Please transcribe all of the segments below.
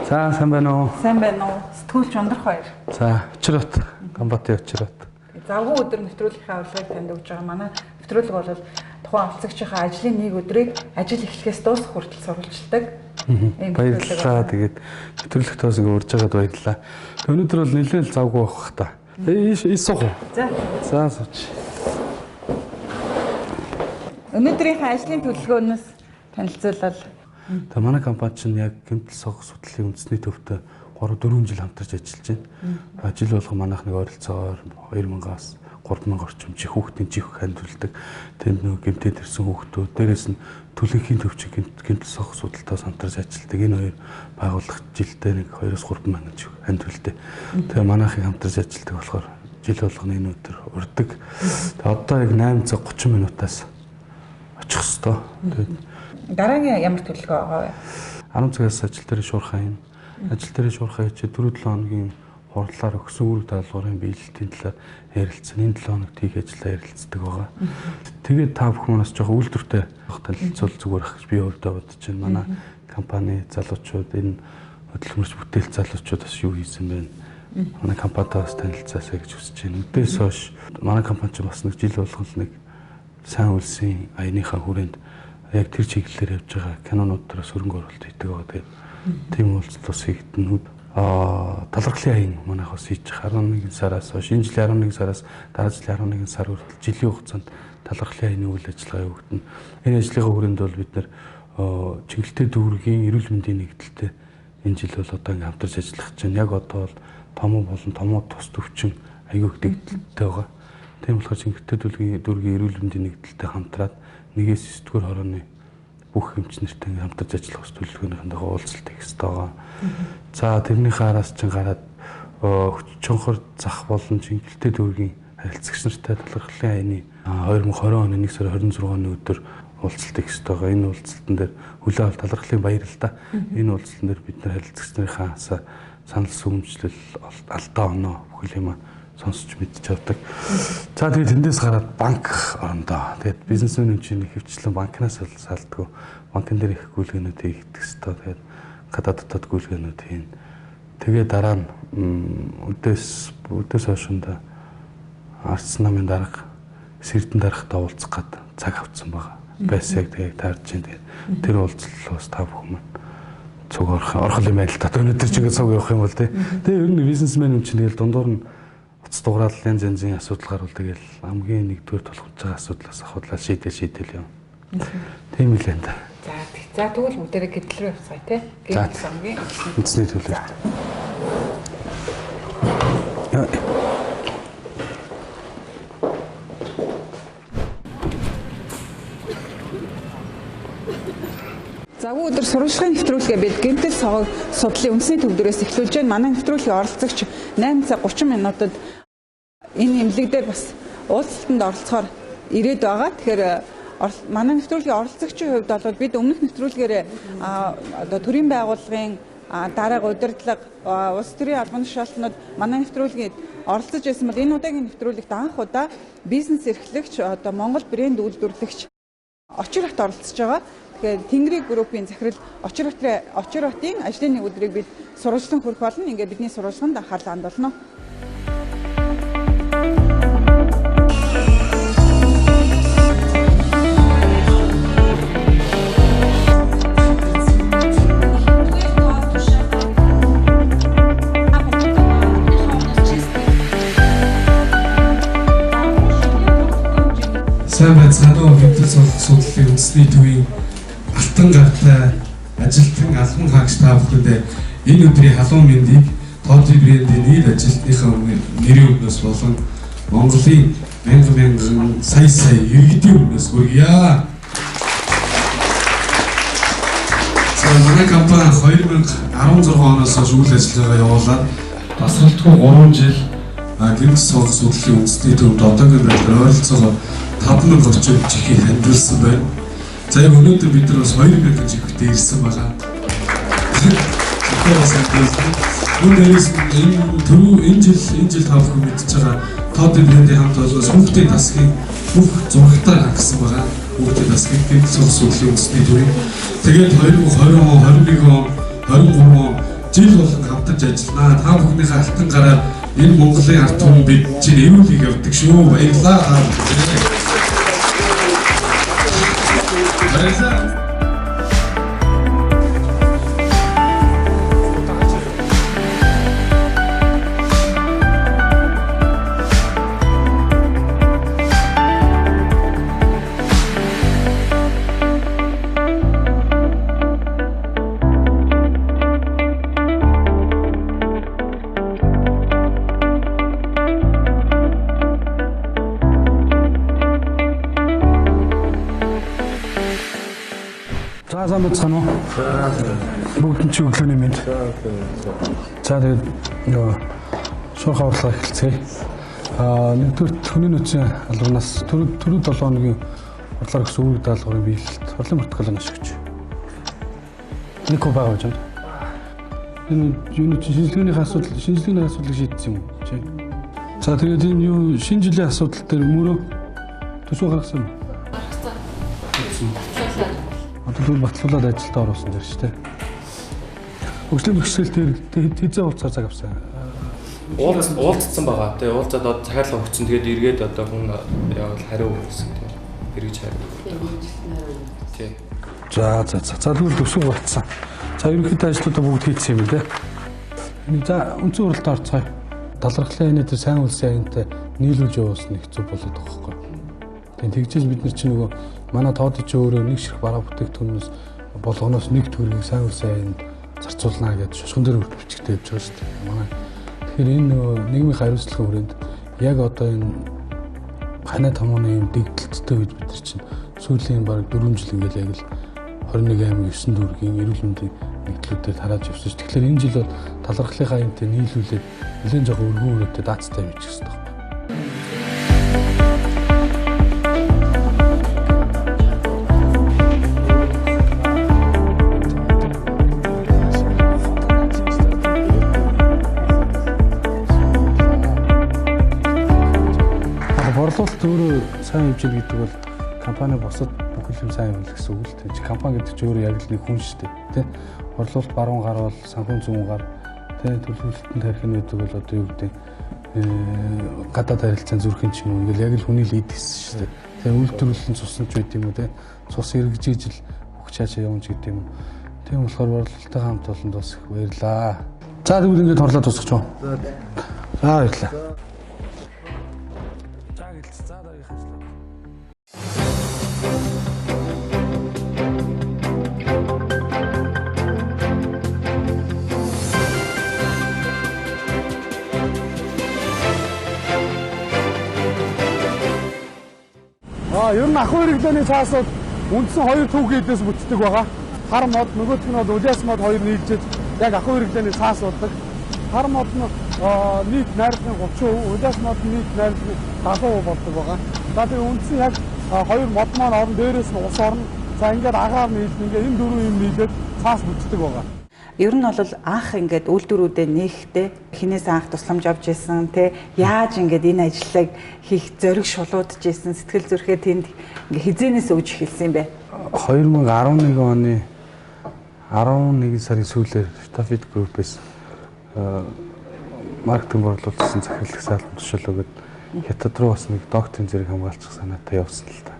За, сайн байна уу? Сайн байна уу? Сэтгүүлч Ундрах баяр. За, Очирот. Гамбатын Очирот. Завгүй өдөр нэвтрүүлгийнхээ урилгыг танд өгж байгаа. Манай нэвтрүүлэг бол тухайн оролцогчийнхаа ажлын нэг өдрийг ажил эхлэхээс дуусах хүртэл сурвалжладаг. Баярлалаа. Тэгээд нэвтрүүлэгт бас ингэ урьж байгаад баярлалаа. Өнөөдөр бол нэлээд завгүй байх та. Иш суух уу? За. За, сууч. Өнөөдрийнхээ ажлын төлөвлөгөөнөөс танилцуулбал. Тэгээ манай компани чинь яг гэмтэл сог судлалын үндэсний төвтэй 3-4 жил хамтарч ажиллаж байна. Жил болгон манайх нэг ойролцоогоор 2000-аас 3000 орчим чих хүүхдийн чих хандуулдаг. Тэнд нөгөө гэмтээд ирсэн хүүхдүүд, дээрээс нь төлөнхийн төвчин гэмтэл сог судалтаас хамтарч ажилладаг. Энэ хоёр байгууллага жилдээ нэг 2-3 мянган чих хандуулдаг. Тэгээ манайхыг хамтарч ажилладаг болохоор жил болгоно энэ өдөр урддаг. Тэгээ одоо яг 8 цаг 30 минутаас очих хэвээр. Тэгээд дараагийн ямар төлөвлөгөө байгаа вэ? 10 цагаас ажил дээр шуурхай юм. Ажил дээр шуурхай хийчихэд 4-7 хоногийн хурлаар өгсөн үүрэг даалгаврын биелэлтийн талаар ярилцсан. Энэ 7 хоногт хийх ажлаа ярилцдаг байгаа. Тэгээд та бүхэн манаас жоохон үйлдвэртэй танилцуул зүгээр ах гэж би өөртөө бодож байна. Манай компани залуучууд, энэ хөдөлмөрч бүтээлч залуучууд бас юу хийсэн бэ? Манай компанитай бас танилцаасай гэж хүсэж байна. Өдөөс хойш манай компани ч бас нэг жил болгон нэг сайн үлсийн аяныхаа хүрээнд яг тэр чиглэлээр явж байгаа кинонууд дээрээс хөрөнгө оруулалт хийдэг байгаа. Тэгээд тийм уулзалт бас хийгдэн. Талархлын аян манайх бас хийж 11 сараас хойш, энэ жилийн 11 сараас дараа жилийн 11 сар хүртэл жилийн хугацаанд талархлын аяны үйл ажиллагаа явагдана. Энэ ажлынхаа хүрээнд бол бид нэр Чингэлтэй дүүргийн эрүүл мэндийн нэгдэлтэй энэ жил бол одоо ингээм хамтарч ажиллах чинь яг одоо бол томуу болон томуу тус төвчин аягүй их дэгдэлтэй байгаа. Тийм болохоор Чингэлтэй дүүргийн эрүүл мэндийн нэгдэлтэй хамтраад 1-ээс 9-р хорооны бүх эмч нартай хамтарч ажиллах ус төлөвлөгөөнийхэн дагуу уулзалт хийх ёстой байгаа. За, тэрнийхээ араас чинь гараад Чонхор зах болон Чингэлтэй дүүргийн харилцагч нартай талархлын аяны 2020 оны 1 сарын 26-ны өдөр уулзалт хийх ёстой байгаа. Энэ уулзалтан дээр хүлээ авалт талархлын баяр л да. Энэ уулзалтан дээр бид нар харилцагч нарынхаа санал сүмжлэл, алдаа оноо бүхэл юм сонсч мэдчих авдаг. За, тэгээд тэндээс гараад банк орондоо. Тэгээд бизнесмен чинь хөвчлэн банкнаас л салдгүй. Банкн дээр их гүйлгээнүүд хийгдэх ёстой. Тэгээд гадаад дотоод гүйлгээнүүд хийн. Тэгээд дараа нь өдөөс хойшондоо Арц намын дарга, Сэрдэн даргатай уулзах гад цаг авцсан байгаа. Байс яг тэгээд таарч чинь. Тэгээд тэр уулзалт бас та бүхэн маань цуг орох юм байл та. Өнөөдөр ч ингэ цуг явах юм бол тий. Тэгээд ер нь бизнесмен юм чинь тэгэл дундуур нь уц дуграал янз янзын асуудал гарвал тэгэл хамгийн нэгдүгээр тулгамж байгаа асуудлаас ахуулаад шийдэл юм. Тийм л энэ. За, тэгвэл бүгдээрээ гэрдэл рүү явцгаая тий. Гэрдэл сангийн үндэсний төлөвлөлт. Завгүй өдөр сурвалжлагын нэвтрүүлгээ бид гэмтэл согог судлалын үндэсний төвдрөөс эхлүүлж байна. Манай нэвтрүүлгийн оролцогч 8 цаг 30 минутад энэ эмнэлэг дээр бас уулзалтанд оролцохоор ирээд байгаа. Тэгэхээр манай нэвтрүүлгийн оролцогчийн хувьд бол бид өмнөх нэвтрүүлгээр одоо төрийн байгууллагын дарга удирдлага, улс төрийн албан тушаалтнууд манай нэвтрүүлгийг оролцож байсан бол энэ удаагийн нэвтрүүлэгт анх удаа бизнес эрхлэгч, одоо Монгол брэнд үйлдвэрлэгч Очир хот оролцож байгаа. Тэгэхээр Тэнгэрийн группийн захирал Очир хотын ажлын нэг өдрийг бид сурвалжлан хүрэх болно. Ингээд бидний сурвалжлаганд анхаарлаа хандуулна. Сайн байцгаана уу? Гэмтэл судлалын үндэсний төвийн алтан гартай ажилтан албан хаагч та бүхэндээ энэ өдрийн халуун мэндийг Тоди брендийн нийт ажилтныхаа нэрийн өмнөөс болон Монголын мянган мянган сая сая иргэдийн өмнөөс хүргье. За, манай компани 2016 оноос хойш үйл ажиллагаа явуулаад дасралтгүй 3 жил гэмтэл судлалын үндэсний төвд одоогийн байдлаар ойролцоогоор 5000 орчим чихийг хандуулсан байна. За, яг өнөөдөр бид нар бас 2000 чихтэй ирсэн байгаа. Тэгэхээр бас хандуулсан. Мөн дээрээс энэ түрүү энэ жил та бүхэн мэдж байгаа Тоди брендийн хамт олоос хүүхдийн дасгийн бүх зурагтаар хангасан байгаа. Хүүхдийн дасгийг гэмтэл судлалын үндэсний төвийн. Тэгээд 2020 он, 21 он, 23 он Жил болгон хамтарч ажиллана. Та бүхнийхээ алтан гараар энэ Монголын ард түмэн бид чинь эрүүлгийг явдаг шүү. Баярлалаа. Баярлалаа. За сайн байцгаана уу? Бүгд нь чи өглөөний мэнд. За тэгээд нөгөө шуурхай хурлаа эхэлцгээе. Нэгдүгээр хүний нөөцийн албанаас түрүү 7 хоногийн хурлаар өгсөн үүрэг даалгаврын биелэлт хурлын протоколыг ашиглаж. Нэг хөө байгаа юм. Энэ юуны чи шинжилгээний асуудлыг шийдсэн юм уу? Чи. За тэгээд энэ юу шинэ жилийн асуудал дээр мөрөө төсөв гаргасан юм. Гаргасан. Одоо тэгвэл батлуулаад ажилдаа оруулсан дээр шүү дээ. Хөгжлийн бэрхшээл дээр хэзээ уулзаар цаг авсан. Уулзсан байгаа. Тэгээ уулзаад одоо захиалга өгсөн. Тэгээд эргээд одоо хүн явал хариу өгсөн тийм. Эргэж хариу. Тий. За. За тэгвэл төсөв гарцсан. За ерөнхийдөө ажлуудаа бүгд хийцсэн юм дээ. За үндсэн хуралдаа орцгоё. Талархлын энэ дээр сайн улсын аянтай нийлүүлж явуулсан их зүг болоод байгаа байхгүй. Тэгээд тэгжээж бид нар чинь нөгөө манай тоодын чи өөрөө нэг ширх бараа бүтээгдэхүүнээс болгоноос нэг төгрөгийг сайн улсын аянд зарцуулнаа гэж шошгон дээр бичгтэй явж байгаа шүү дээ. Манай тэгэхээр энэ нөгөө нийгмийн хариуцлагын хүрээнд яг одоо энэ ханаа томооны юм дэгдэлттэй үед бид нар чинь сүүлийн бараг 4 жил ингээл яг л 21 аймаг 9 дүүргийн эрүүл мэндийн нэгдлүүдээр тарааж явсан шүү. Тэгэхээр энэ жил бол талархлынхаа юмтай нийлүүлээд нэлээд жоохон өргөн өрөөтэй даацтай юм бичих хэрэгтэй. Борлуулалт өөрөө сайн явж байгаа гэдэг бол компани бусад бүх юм сайн явна гэсэн үг л дээ. Компани гэдэг чинь өөрөө яг л нэг хүн шүү дээ, тэ? Борлуулалт баруун гар бол санхүүн зүүн гар, тэ? Төлөвлөлтөнд тарих нь гэдэг бол одоо юу гэдэг гадаад харилцаан зүрхэн ч юм уу ингээл яг л хүний л эд гэсэн шүү дээ. Тэ? Үйлдвэрлэлийн цусан ч байд юм уу, тэ? Цус эргэж ижил бүх цаашаа явж гэдэг юм. Тийм болохоор борлуулалтын хамт олонд бас их баярлаа. За тэгвэл ингээд хурлаа дуусгах уу? За баярлалаа. Ер нь ахуй хэрэглээний цаасууд үндсэн хоёр түүхийдээс бүтдэг байгаа. Хар мод, нөгөөх нь бол улиас мод хоёр нийлжээд яг ахуй хэрэглээний цаас болдог. Хар мод нь нийт найрлагын 30%, улиас мод нь нийт найрлагын 70% болдог байгаа. За тэгээ үндсэн яг хоёр мод маань орон дээрээс нь ус орно. За ингээд агаар нийлнэ, ингээд энэ дөрвөн юм нийлээд цаас бүтдэг байгаа. Ер нь бол анх ингээд үйлдвэрүүдэд нээхдээ хинээс анх тусламж авч ирсэн, тэ яаж ингээд энэ ажлыг хийх зориг шулуудж ирсэн, сэтгэл зүрхээ тэнд ингээд хизээнээс өгж эхэлсэн юм бэ? 2011 оны 11 сарын сүүлээр Stafit Group-ээс маркетинг борлуулалтын захирлах салбар төшөөл өгөөд Хятад руу бас нэг докторийн зэрэг хамгаалчих санаатай явсан л та.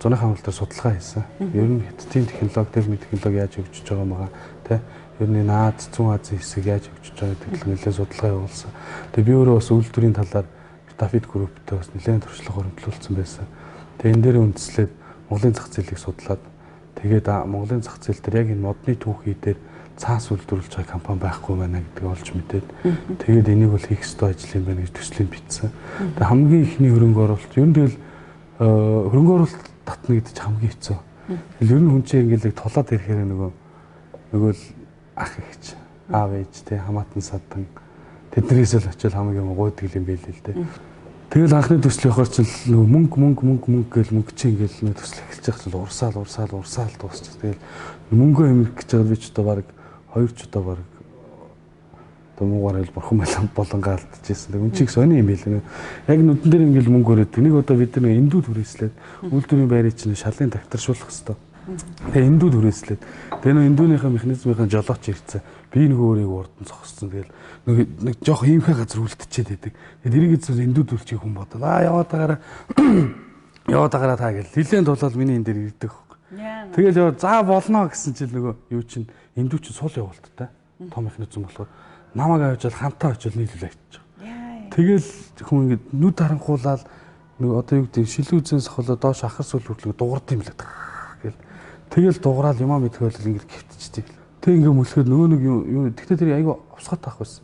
Зуны хамгаалалтаар судалгаа хийсэн. Ер нь Хятадын технологи, техник технологи яаж хөгжиж байгаа юм байгаа, тэ? Ер нь энэ Аз, Зүүн Азийн хэсэг яаж хөгжиж байгаа гэдэг нэлээд судалгаа явуулсан. Тэгээ би өөрөө бас үйлдвэрийн талаар Stafit Group-тэй бас нэлээд туршлага хуримтлуулсан байсан. Тэгээ энэ дээр үндэслээд Монголын зах зээлийг судлаад тэгээд Монголын зах зээл дээр яг энэ модны түүхий дээр цаас үйлдвэрлэж байгаа компани байхгүй байна гэдгийг олж мэдээд тэгээд энийг бол хийх ёстой ажил юм байна гэж төслийг бичсэн. Тэгээд хамгийн ихний хөрөнгө оруулалт ер нь тэгэл хөрөнгө оруулалт татна гэдэг чинь хамгийн хэцүү. Тэгэл ер нь хүн чинь ингээл тулаад ирэхээр нөгөө л ах эгч, аав ээж тэ хамаатан садан тэднээс л очил хамгийн юм гуйдаг юм байл л дээ. Тэгэл анхны төсөл явахаар чинь нөгөө мөнгө гэл мөнгө чинь ингээл нөгөө төсөл эхэлж байгаа чинь урсаал дуусчих. Тэгэл мөнгөө хэмнэх гэж байгаа би ч одоо баг 2 ч удаа баг одоо муугаар хэл бурхан болонгаа алдчихсан. Тэг үн чиг сони юм байл. Яг нүдэн дээр ингээл мөнгө өрөөд. Нэг одоо бид нар эндүү түрээслээд үйлдвэрийн байрыг чинь шалын давтаршуулах хэвээр. Тэгээ эндүүд хүрээслээд. Тэгээ нөө эндүүнийхээ механизмынхаа жолооч ирсэн. Би нөгөө өөрийг урд нь зогссон. Тэгэл нэг жоох иймхээ газар үлдчихэд байдаг. Тэгээд эргээд зүйл эндүүд үлчих хүн бодол. Аа яваад байгаараа яваад байгаараа та гэл. Нилээн тулаад миний энэ дээр ирдэг хөөх. Тэгэл яа за болно гэсэн чил нөгөө юу чин эндүү чин сул явуулттай. Том механизм болохоор намайг авчвал хамтаа очил нийлүүл авчиж. Тэгэл хүн ингээд нүд харанхуулаад нөгөө одоо юу гэдэг шилүү үзэн сохолоо доош ахар сүл хүртэл дуурд юм лээ. Гэл тэгэл дуграал юмаа мэдхөөл ингээд гівтчихдэг. Тэг ингээд мөлхөд нөгөө нэг юу тэгтээ тэр айгүй овсгот таах байсан.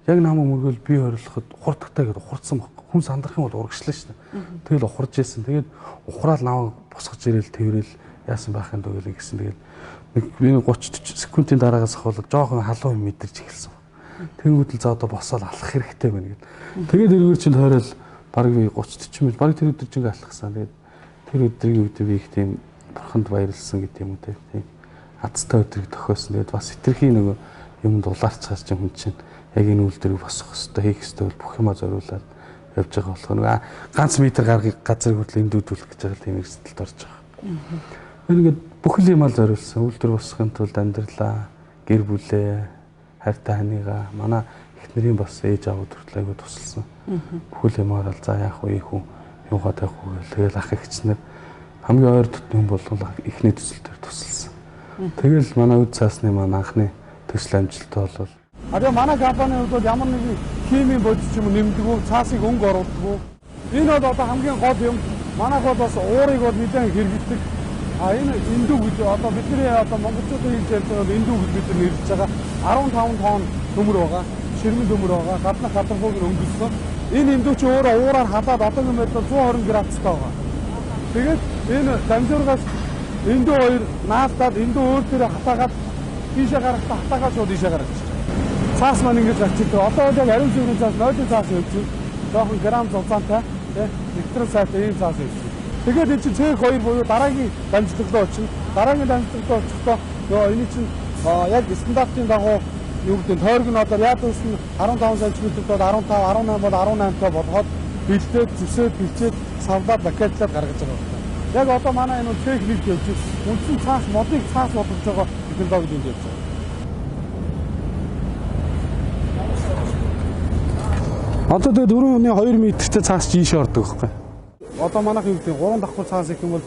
Яг намайг мөргөл би хорилоход ухардагтай гэдээ ухардсан байхгүй. Хүн сандрах юм бол урагшлаа шүү дээ. Тэгэл ухарж исэн. Тэгээд ухраал намайг босгож ирээл тэрэл яасан байх юм дөө гэл ингэсэн. Тэгэл нэг би 30 40 секундын дараагаас ахвал жоохон халуун юм мэдэрч эхэлсэн. Тэнгүүд л за одоо босоод алах хэрэгтэй байна гэд. Тэгээд эргээр чинь тойрол бараг би 30 40 мил бараг тэр өдөр чинь алхсан. Тэгээд тэр өдрийн үед би их тийм бурханд баярлсан гэдэг юм уу те. Тийм азтай өдрийг тохиосон. Тэгээд бас хитрхийн нөгөө юмд улаарчхаас чинь хүн чинь яг энэ үйлдвэрийг босгох хэвээр хийх хэвээр бүх юмаа зориулаад явж байгаа болохоор нөгөө ганц метр гаргыг газар хүртэл эндүүдүүлэх гэж байгаа тийм эрсдэлд орж байгаа. Тэр ингээд бүх л юмаа зориулсан. Үйлдвэр босгохын тулд амьдралаа, гэр бүлээ, хайртай ханыгаа манай эхнэрийн бас ээж аавд хүртэл айгүй тусалсан. Бүхэл юмаар л за яах вэ хүн юугаа тавих вэ гэл тэгэл ах эгч нар хамгийн ойр дотны хүн болгол эхний төсөл төр тусалсан. Тэгэл манай үд цаасны маань анхны төсөл амжилттай болол. А тэгээ манай компанийн хувьд бол ямар нэгэн химийн бодис ч юм уу нэмдэггүй, цаасыг өнгө оруулдаггүй. Энэ бол одоо хамгийн гол юм. Манайх бол бас уурыг бол нэлээд хэрэглэдэг. А энэ эндүү гэж одоо бидний одоо монголчуудын хэлж ярьж байгаа бол эндүү гэж бид нэрлэж байгаа. 15 тонн төмөр байгаа, ширмэн төмөр байгаа, гаднах гадаргууг нь өнгөссөн. Энэ эндүү чи өөрөө уураар халаад одоогийн байдлаар 120 градустай байгаа. Тэгээд энэ дамжуургаас эндүү хоёр наалтаад эндүү өөр дээрээ хатаагаад ийшээ гаргахтаа хатаагаад шууд ийшээ гаргачих. Цаас маань ингэж гарч ирдэг. Одоо яг ариун цэврийн цаас, нойлын цаас явж байна. Жоохон грамм зузаантай, тий, нэвтрэл сайтай ийм цаас явж байна. Тэгээд энэ чинь цех 2 буюу дараагийн дамжлаглаа очино. Дараагийн дамжлаглаа очихдоо нөгөө энэ чинь яг стандартын дагуу юу гэдэг нь тойрог нь одоо яадус нь 15 см бол 15, 18 бол 18 та болгоод бэлдээд, зүсээд, бэлчээд, савлаад, пакетлаад гаргаж байгаа байна. Яг одоо манай энэ цех 1 явж байна. Үндсэн цаас модыг цаас болгож байгаа технологи энд явж байгаа. Одоо тэгээ 4.2 метртэй цаас чи ийшээ ордог байхгүй. Одоо манайх юу гэдэг 3 давхар цаас гэх юм бол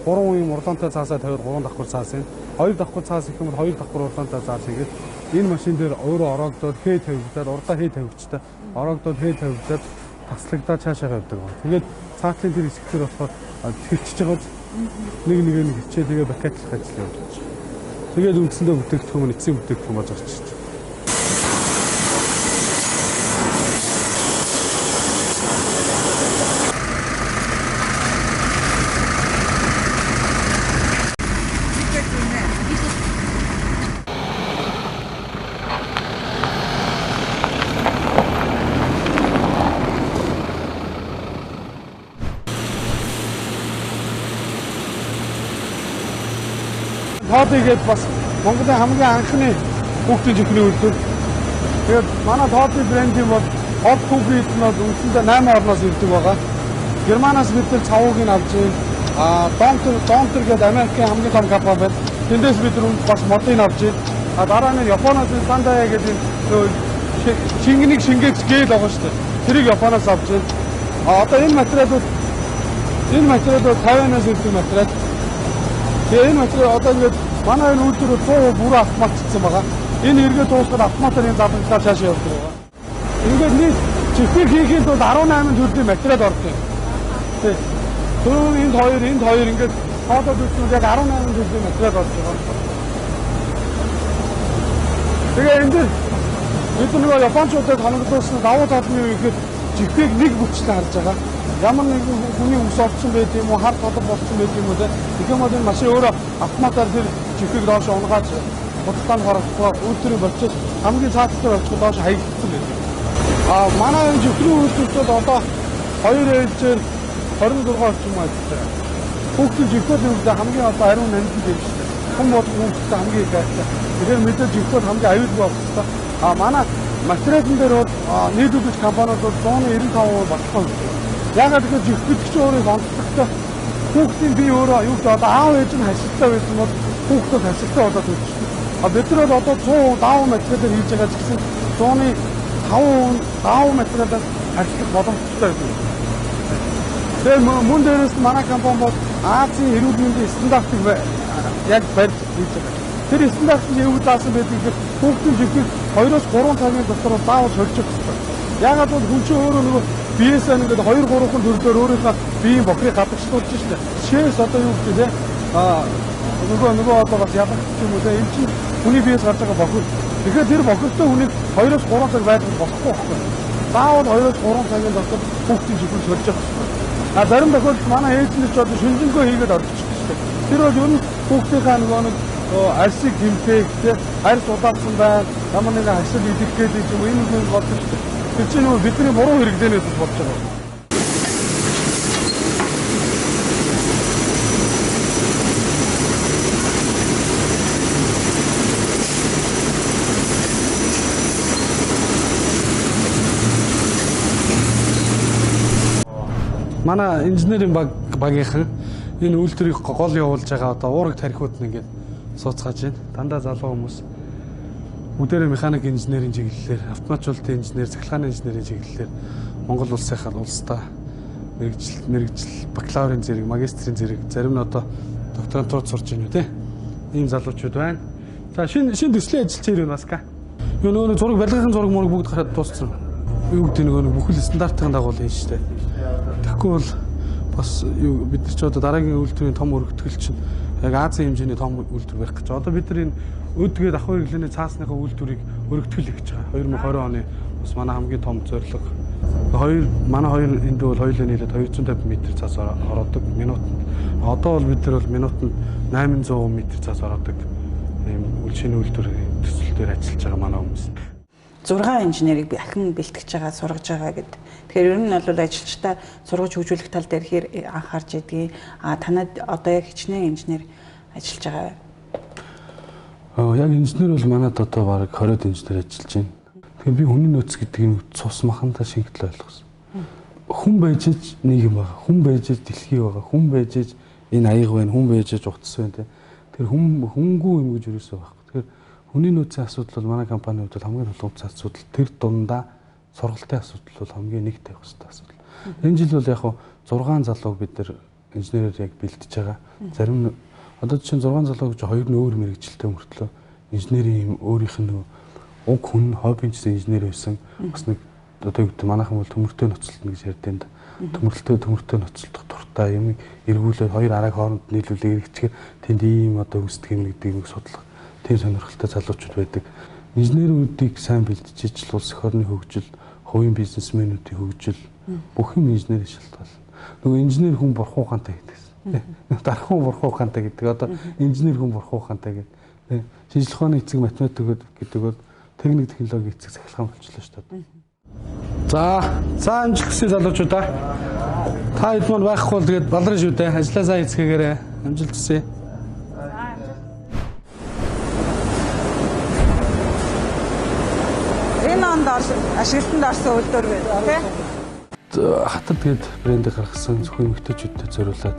3 юм урлаантай цаасаа тавиад 3 давхар цаас юм. 2 давхар цаас гэх юм бол 2 давхар урлаантай цаас хийгээд энэ машин дээр өөрөө ороогдоод хээ тавигдаад урдаа хээ тавигчтай ороогдоод хээ тавигдаад таслагдаад цаашаа явдаг. Тэгээд цаатлын тэр хэсгээр болохоор хилчиж байгаа нэг нэг нэг хичээ тэгээ пакетлах ажил явуулж байгаа. Тэгээд үндсэндээ бүтээгдэхүүн нь эцсийн бүтээгдэхүүн болж гарч ирж байгаа. Тоодыг гээд бас Монголын хамгийн анхны хүүхдийн чихний үйлдвэр. Тэгээд манай Тоодын брендийн бол од хүүгийн эд нь бол үндсэндээ 8 орноос ирдэг байгаа. Германаас бид нар цавууг нь авч байна. А Донтер гээд Америкийн хамгийн том компани байна. Тэндээс бид нар бас модыг авч байна. А дараа нь Японоос Сандая гэдэг нөгөө шингэнийг шингээч гээл байгаа шүү дээ. Тэрийг Японоос авч байна. А одоо энэ материалууд Тайванаас ирдэг материал. Тэгээ энэ материал одоо ингээд манай энэ үйлдвэр 100% бүрэн автоматжсан байгаа. Энэ эргээд дуусгаад автоматар энэ задлагдаад цаашаа явдаг байгаа. Ингээд нийт чихэр хийхийн тулд 18 төрлийн материал ордог. Тэг. Түрүүн энд хоёр ингээд тоодод үзсэн яг 18 төрлийн материал орж байгаа. Тэгээ энэ дэр бид нөгөө японочдод хоногдуулсан давуу тал нь юу гэхээр чихрийг нэг бүчлэн харж байгаа. Ямар нэгэн хүний ус орсон байт юм уу, хар толбо болсон байт юм уу те. Тэгэх юм бол энэ машин өөрөө автоматар тэр чихрийг доош унгааж худалдаанд гаргахгүй үйлдвэрийн болчиход хамгийн цааталтай болчиход доош хаягдсан байдаг. А манай энэ чихрийн үйлдвэрүүд одоо хоёр ээлжээр 26 орчим ажиллаж байгаа. Хүүхдийн чихрүүд нь хамгийн одоо ариун нандин юм шүү дээ. Хүн болгон хүүхдтэй хамгийн их айтай. Тэгэхээр мэдээж чихрүүд хамгийн аюулгүй байх хэрэгтэй. А манай материалын дээр бол нийлүүлэгч компаниуд бол 195% баталгаа өгдөг. Яагаад гэвэл чихрүүд чинь өөрөө онцлогтой. Хүүхдийн бие өөрөө юу гэдэг одоо аав ээж нь хашилтаа байсан бол хүүхдүүд хашилтаа болоод өгчихдөг. А бид нар бол одоо 100% даавуу материалаар хийж байгаа ч гэсэн 100-ны 5% даавуу материалаар харьцах боломжтой байдаг. Тэгээ мөн дээрээс нь манай компани бол Азийн эрүүл мэндийн стандартыг яг барьж хийж байгаа. Тэр стандарт нь юу заасан байдаг гэхээр хүүхдийн жихийг 2-3 цагийн дотор заавал сольж явах хэрэгтэй. Яагаад бол хүн чинь өөрөө нөгөө биесээ ингээд 2-3 төрлөөр өөрийнхөө биеийн бохрыг гадагшлуулж штэ. Жишээс одоо юу гэдэг те нөгөө одоо бас ялах юм уу те энэ чинь хүний биес гарч байгаа бохир. Тэгэхээр тэр бохиртой хүнийг 2-3 цаг байлгах болохгүй байхгүй. Заавал 2-3 цагийн дотор хүүхдийн жихийг сольж явах хэрэгтэй. А зарим тохиолдолд манай ээж нар ч одоо шинжэнгөө хийгээд орчихдог штэ. Тэр бол ер нь хүүхдийнхаа нөгөө нэг арьсыг тэмтээх те арьс удаалсан байна. Ямар нэгэн хашил идэх гээд юм энэ юм болдог штэ. Тэр чинь нөгөө бидний буруу хэрэглээнээс болж байгаа. Манай инженерийн багийнхан энэ үйлдвэрийг гол явуулж байгаа одоо уураг тархиуд нь ингээд сууцгааж байна. Дандаа залуу хүмүүс бүгдээрээ механик инженерийн чиглэлээр, автоматжуулалтын инженер, цахилгааны инженерийн чиглэлээр Монгол улсынхаа улсдаа мэргэжил бакалаврын зэрэг, магистрийн зэрэг, зарим нь одоо докторантурад сурж байна үү те. Ийм залуучууд байна. За шинэ төслийн ажилч ирвэ Маска. Юу нөгөө зураг барилгын зураг мураг бүгд гараад дууссан. Юу гэдэг нөгөө бүхэл стандартын дагуу л хийж штэ. Тэгэхгүй бол бас юу бид нар ч одоо дараагийн үйлдвэрийн том өргөтгөл чинь яг Азийн хэмжээний том үйлдвэр барих гэж. Одоо бид нар энэ өдгөө давхар хэрэглээний цаасныхаа үйлдвэрийг өргөтгөл хийж байгаа. 2020 оны бас манай хамгийн том зорилго. Манай хоёр энд бол хоёулаа нийлээд 250 м цаас ороодог минутанд. Одоо бол бид нар бол минутанд 800 м цаас ороодог ийм шинэ үйлдвэр төсөл дээр ажиллаж байгаа манай хүмүүс. 6 инженерийг би ахин бэлтгэж байгаа, сургаж байгаа гэд. Тэгэхээр ер нь бол ажилчдаа сургаж хөгжүүлэх тал дээр хэр анхаарч идгийг. А танад одоо яг хичнээн инженер ажиллаж байгаа вэ? Яг инженер бол манад одоо бараг 20 инженер ажиллаж байна. Тэгэхээр би хүний нөөц гэдэг юм цус махандаа шингэтэл ойлгосон. Хүн байж иж нэг юм байгаа. Хүн байж иж дэлхий байгаа. Хүн байж иж энэ аяга байна. Хүн байж иж утас байна те. Тэр хүнгүй юм гэж юусоо байхгүй. Тэгэхээр хүний нөөцийн асуудал бол манай компанийн хувьд бол хамгийн тулгуурласан асуудал. Тэр дундаа сургалтын асуудал бол хамгийн нэг тавих ёстой асуудал. Энэ жил бол яг 6 залууг бид нар инженерээр яг бэлтэж байгаа. Зарим нь одоо жишээ нь 6 залуу гэж хоёр нь өөр мэргэжилтэй мөртлөө инженерийн өөрийнх нь уг хүн хоббийн ч инженер байсан. Бас нэг одоо юу гэдэг манайхан бол төмөртэй ноцолтно гэж ярьд юм да. Төмөртэй ноцолдох дуртай юм эргүүлээд хоёр арааг хооронд нийлүүлээ эргэчихээр тэнд ийм одоо үүсдэг юм гэдэг юм судлах тийм сонирхолтой залуучууд байдаг. Инженерүүдийг сайн бэлтжиж л улс эх орны хөгжил, хувийн бизнесмэнүүдийн хөгжил бүх юм инженерийн шалтгаална. Нөгөө инженер хүн бурхан ухаантай гэдэгсэн. Дархан бурхан ухаантай гэдэг. Одоо инженер хүн бурхан ухаантай гэдэг. Шинжлэх ухааны эцэг математик гэдэг бол техник технологийн эцэг цахилгаан болчихлоо шүү дээ. За амжилт хүсье залуучуудаа. Та хэд маань байхгүй бол тэгээд баларна шүү дээ. Ажлаа сайн эцгээгээрэй. Амжилт хүсье. Энэ онд ашиглалтанд орсон үйлдвэр байна тий. Хатад тэгээд брендийг гаргасан зөвхөн эмэгтэйчүүдэд зориулаад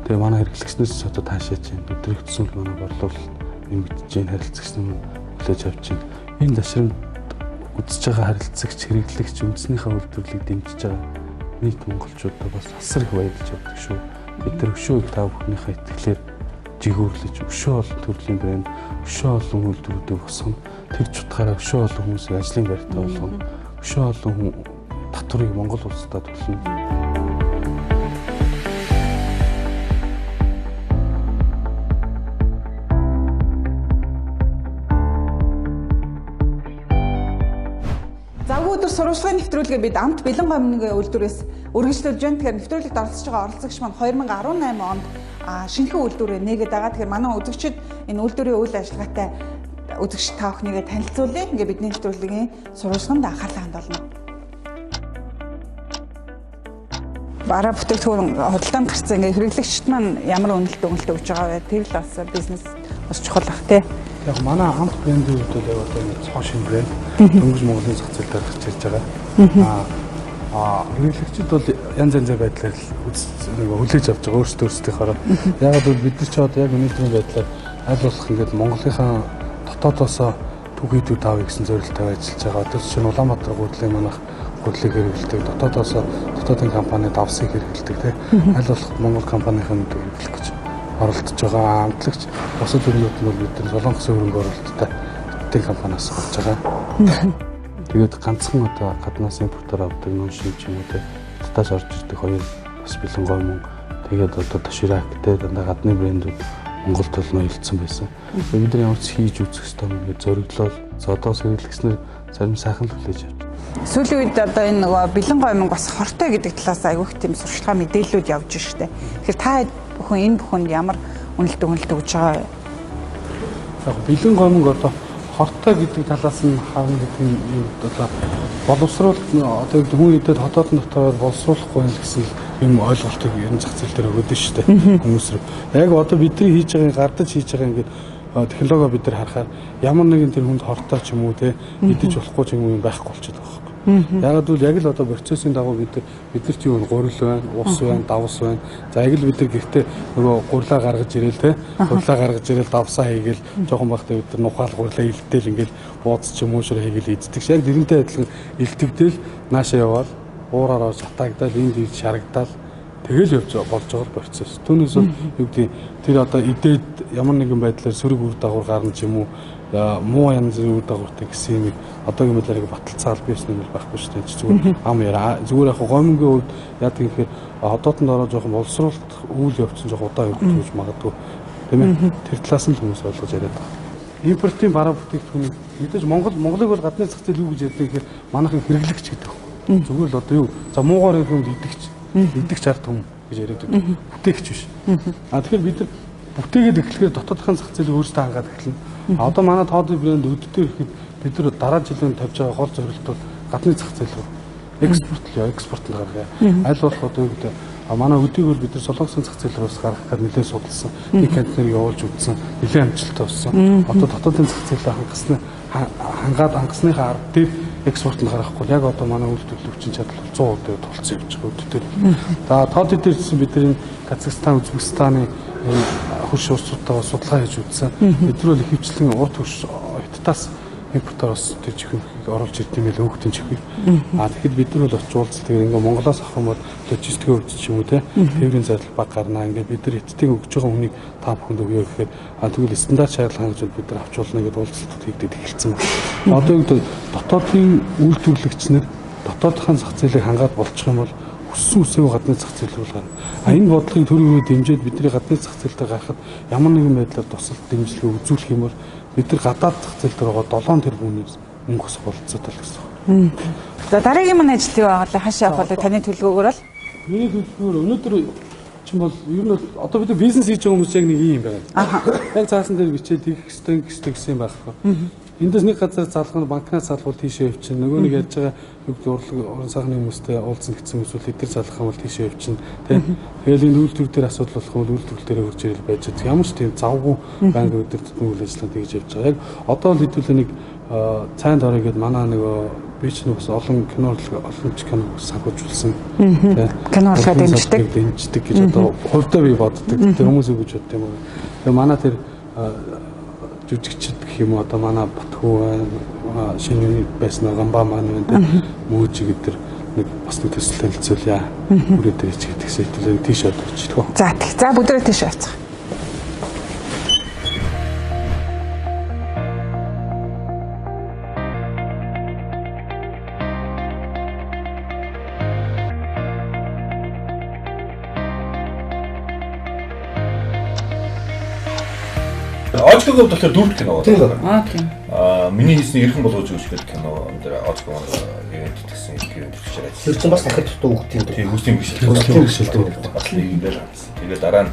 тэгээд манай хэрэглэгчнээс одоо таашааж байна. Бид нар их төсөв манай борлуулалт нэмэгдэж байна, харилцагч нар хүлээж авч байна. Энэ дашрамд үзэж байгаа харилцагч, хэрэглэгч үндснийхээ үйлдвэрлэлийг дэмжиж байгаа нийт монголчуудаа бас асар их баярлж явдаг шүү. Бид нар өшөө их та бүхнийхээ итгэлээр жигүүрлэж өшөө олон төрлийн брэнд, өшөө олон үйлдвэрүүдийг босгоно. Тэр чутгаараа өшөө олон хүмүүсийг ажлын байртай болгоно. Өшөө олон хүн татварыг Монгол улсдаа төлнө. Завгүй өдөр сурвалжлагын нэвтрүүлгээ бид амт бэлэн гомны үйлдвэрээс үргэлжлүүлж байна. Тэгэхээр нэвтрүүлэгт оролцож байгаа оролцогч маань 2018 онд шинэхэн үйлдвэрээ нээгээд байгаа. Тэгэхээр манай үзэгчид энэ үйлдвэрийн үйл ажиллагаатай үзэгч та бүхнийгээ танилцуулъя. Ингээ бидний нэвтрүүлгийн сурвалжлаганд анхаарлаа хандуулна. Бараа бүтээгдэхүүн худалдаанд гарсан ингээ хэрэглэгчид маань ямар үнэлт өгөлт өгж байгаа вэ? Тэр л бас бизнес бас чухал бах тий. Яг манай амт брендийн хувьд бол яг одоо ингэ цоо шинэ брэнд дөнгөж Монголын зах зээл дээр гарч ирж байгаа. Хэрэглэгчид бол янз янзын байдлаар нэг хүлээж авч байгаа өөрсдийнхоороо. Яагаад гэвэл бид нар ч одоо яг өнөөдрийн байдлаар аль болох ингээд Монголынхаа дотоодоосоо түүхийдүүд авъя гэсэн зорилттой ажиллаж байгаа. Одоо жишээ нь Улаанбаатар гурлын манайх гурлыг хэрэглэдэг, дотоодоосоо дотоодын компани давсыг хэрэглэдэг тийм. Аль болох Монгол компанийн юмыг хэрэглэх гэж оролдож байгаа. Амтлагч бусад өрнүүд нь бол бид нар Солонгосын хөрөнгө оруулалттай хятадын компаниас авч байгаа. Тэгээд ганцхан одоо гаднаас импортоор авдаг нон шим ч юм уу те хятадаас орж ирдэг хоёр бас бэлэн гомон тэгээд одоо Доширак те дандаа гадны брэндүүд Монголд бол ноёлцсон байсан. Бид нар ямар ч хийж үзэх ёстой юм гэж зориглол. За одоо хэрэглэгчнэр зарим сайхан л хүлээж авч. Сүүлийн үед одоо энэ нөгөө бэлэн гомон бас хортой гэдэг талаас айгүйх тийм сурчлагын мэдээллүүд явж штэ. Тэгэхээр та бүхэн энэ бүхэнд ямар үнэлт өгнөлт өгж байгаа вэ? Яг бэлэн гомонг одоо хортой гэдэг талаас нь харна гэдэг нь юу одоо боловсруулалт одоо хүн идээд хотоодон дотор боловсруулахгүй юм гэсэн юм ойлголтыг ер нь зах зээл дээр өгöd нь шүү дээ хүмүүс рүү. Яг одоо бидний хийж байгаа гардаж хийж байгаа ингээд технологи бид нар харахаар ямар нэгэн тэр хүнд хортой ч юм уу те идэж болохгүй ч юм уу юм байхгүй болчиход байгаа байхгүй. Ягаад гэвэл яг л одоо процессын дагуу бид нар ч юу гурил байна, ус байна, давс байна. За яг л бид нар гэртээ нөгөө гурлаа гаргаж ирээл те гурлаа гаргаж ирээл давсаа хийгээл жоохон байхдаа бид нар нухаал гурлаа илтэл ингээл бууз ч юм уу шир хийгээл иддэг. Яг тэрнтэй адилхан илтгэдэл наашаа яваал уураараа шатаагдал энд ийж шарагдаал тэгэл явж болж байгаа процесс. Түүнээс юу гэдэг тэр одоо идээд ямар нэгэн байдлаар сөрөг үр дагавар гарна ч юм уу муу янз бүрийн үр дагавартай гэсэн юм одоогийн байдлаар баталцаа аль биесний юм байхгүй шүү дээ. Зүгээр ам яриа. Зүгээр яг гомонгийн хувьд яадаг юм гэхээр одоотонд ороо жоохон боловсруулалт үйл явц нь жоохон удаан өнгөрч магадгүй. Тийм ээ. Тэр талаас нь л хүмүүс ойлгож яриад байгаа. Импортын бараа бүтээгдэхүүнийг мэдээж Монголыг бол гадны зах зээл юу гэж ярьдаг гэхээр манайхан хэрэглэгч гэдэг. Зүгээр л одоо юу за муугаар ярих юмд идэгч ард түмэн гэж яриад байдаг. Бүтээгч биш. А тэгэхээр бид нар бүтээгээд эхлэхээр дотоодын зах зээлийг өөрсдөө хангаад эхэлнэ. А одоо манай тоодын брэнд өдөртөө ирэхэд бид нар дараа жилийн тавьж байгаа гол зорилт бол гадны зах зээл рүү экспорт л экспортод гаргая. Аль болох одоо юу гэдэг манай өдийг бол бид нар Солонгосын зах зээл рүү бас гаргах гээд нэлээд судалсан. Нэг контейнер явуулж үзсэн. Нэлээд амжилттай болсон. Одоо дотоодын зах зээлээ хангаад хангасныхаа ард дээр экспортод гаргахгүй яг одоо манай үйлдвэрлэгчийн чадал 100% тулцсан явж байгаа өдөртөө. За тоодын дээр гэсэн бид нар Казахстан, Узбекистаны хөрш улсуудтайгаа судалгаа хийж үзсэн. Бид нар бол ихэвчлэн урт хөрш хятадаас импортоор бас тэр чихвийг оруулж ирд юм байл өөхтөн чихвийг. А тэгэхэд бид нар бол очиж уулзал тэгээд ингээ Монголоос авах юм бол логистикийн хувьд ч юм уу те тээврийн зардал бага гарнаа. Ингээд бид нар хятадыг өгж байгаа хүнийг та бүхэнд өгье гэхэд а тэгвэл стандарт шаардлага хангаж бид нар авч болно гэдээ уулзалтууд хийгдээд эхэлсэн байна. Одоо юу гэдэг дотоодын үйлдвэрлэгч нар дотоодынхаа зах зээлийг хангаад болчих юм бол өссөн үсээгүй гадны зах зээл рүү гарна. А энэ бодлогыг төрийн үед дэмжиж бидний гадны зах зээлтэй гарахад ямар нэгэн байдлаар тусалт дэмжлэгээ үзүүлэх юм бол бид нар гадаад зах зээл дээр байгаа 7 тэрбумын мөнгө өсөх бололцоотой л гэсэн үг. За дараагийн манай ажил юу байгаа вэ? Хаашаа явах вэ? Таны төлөвлөгөөгөөр бол? Миний төлөвлөгөөр өнөөдөр чинь бол ер нь бол одоо бид бизнес хийж байгаа хүмүүс яг нэг юм байна. Яг цаасан дээр бичээд хийх ёстой, ингэх ёстой гэсэн юм байхгүй. Эндээс нэг газар залах нь банкнаас залхуул тийшээ явчихна. Нөгөө нэг ярьж байгаа юу гэдэг урлаг орон сайхны хүмүүстэй уулзсан гэсэн хүмүүс бол эдгээр залах юм бол тийшээ явчихна. Тэ. Тэгэл энэ үйлдвэр дээр асуудал болох юм бол үйлдвэр дээр хурж ирэл байж байгаа. Ямар ч тийм завгүй байнга өдөр тутмын үйл ажиллагаа тэгж явж байгаа. Яг одоо л хэдүүлээ нэг цайнд орё гэд манай нөгөө би ч бас олон кино олон ч кино санхүүжүүлсэн. Тэ. Кино урлагаа дэмждэг. Дэмждэг гэж одоо хувьдаа би боддог. Тэр хүмүүс юу гэж бодд юм бэ? Тэгээ манай тэр жүжигчд гэх юм уу одоо манай Батхүү байна, шинэ байсан Гамба маань байна тийм Мөөжи гэдэг нэг бас нэг төсөл танилцуулъя. Хүрээ дээр ч гэдэг сэтэл тийш очих. За тэг. За бүгдээрээ тийш явцгаа. Оцкогийн хувьд болохоор дөрөв кино байна. Аа тийм. Аа миний хийсэн Эрхэн болгож өгч гэдэг кино энэ Оцко ивент гэсэн ивент төвчээр ажилласан. Тэр чинь бас дахид дутуу хүүхдийн тийм хүүхдийн бишэл. Хүүхдийн бишэл тийм. Бас нэг юм байл хандсан. Тэгээд дараа нь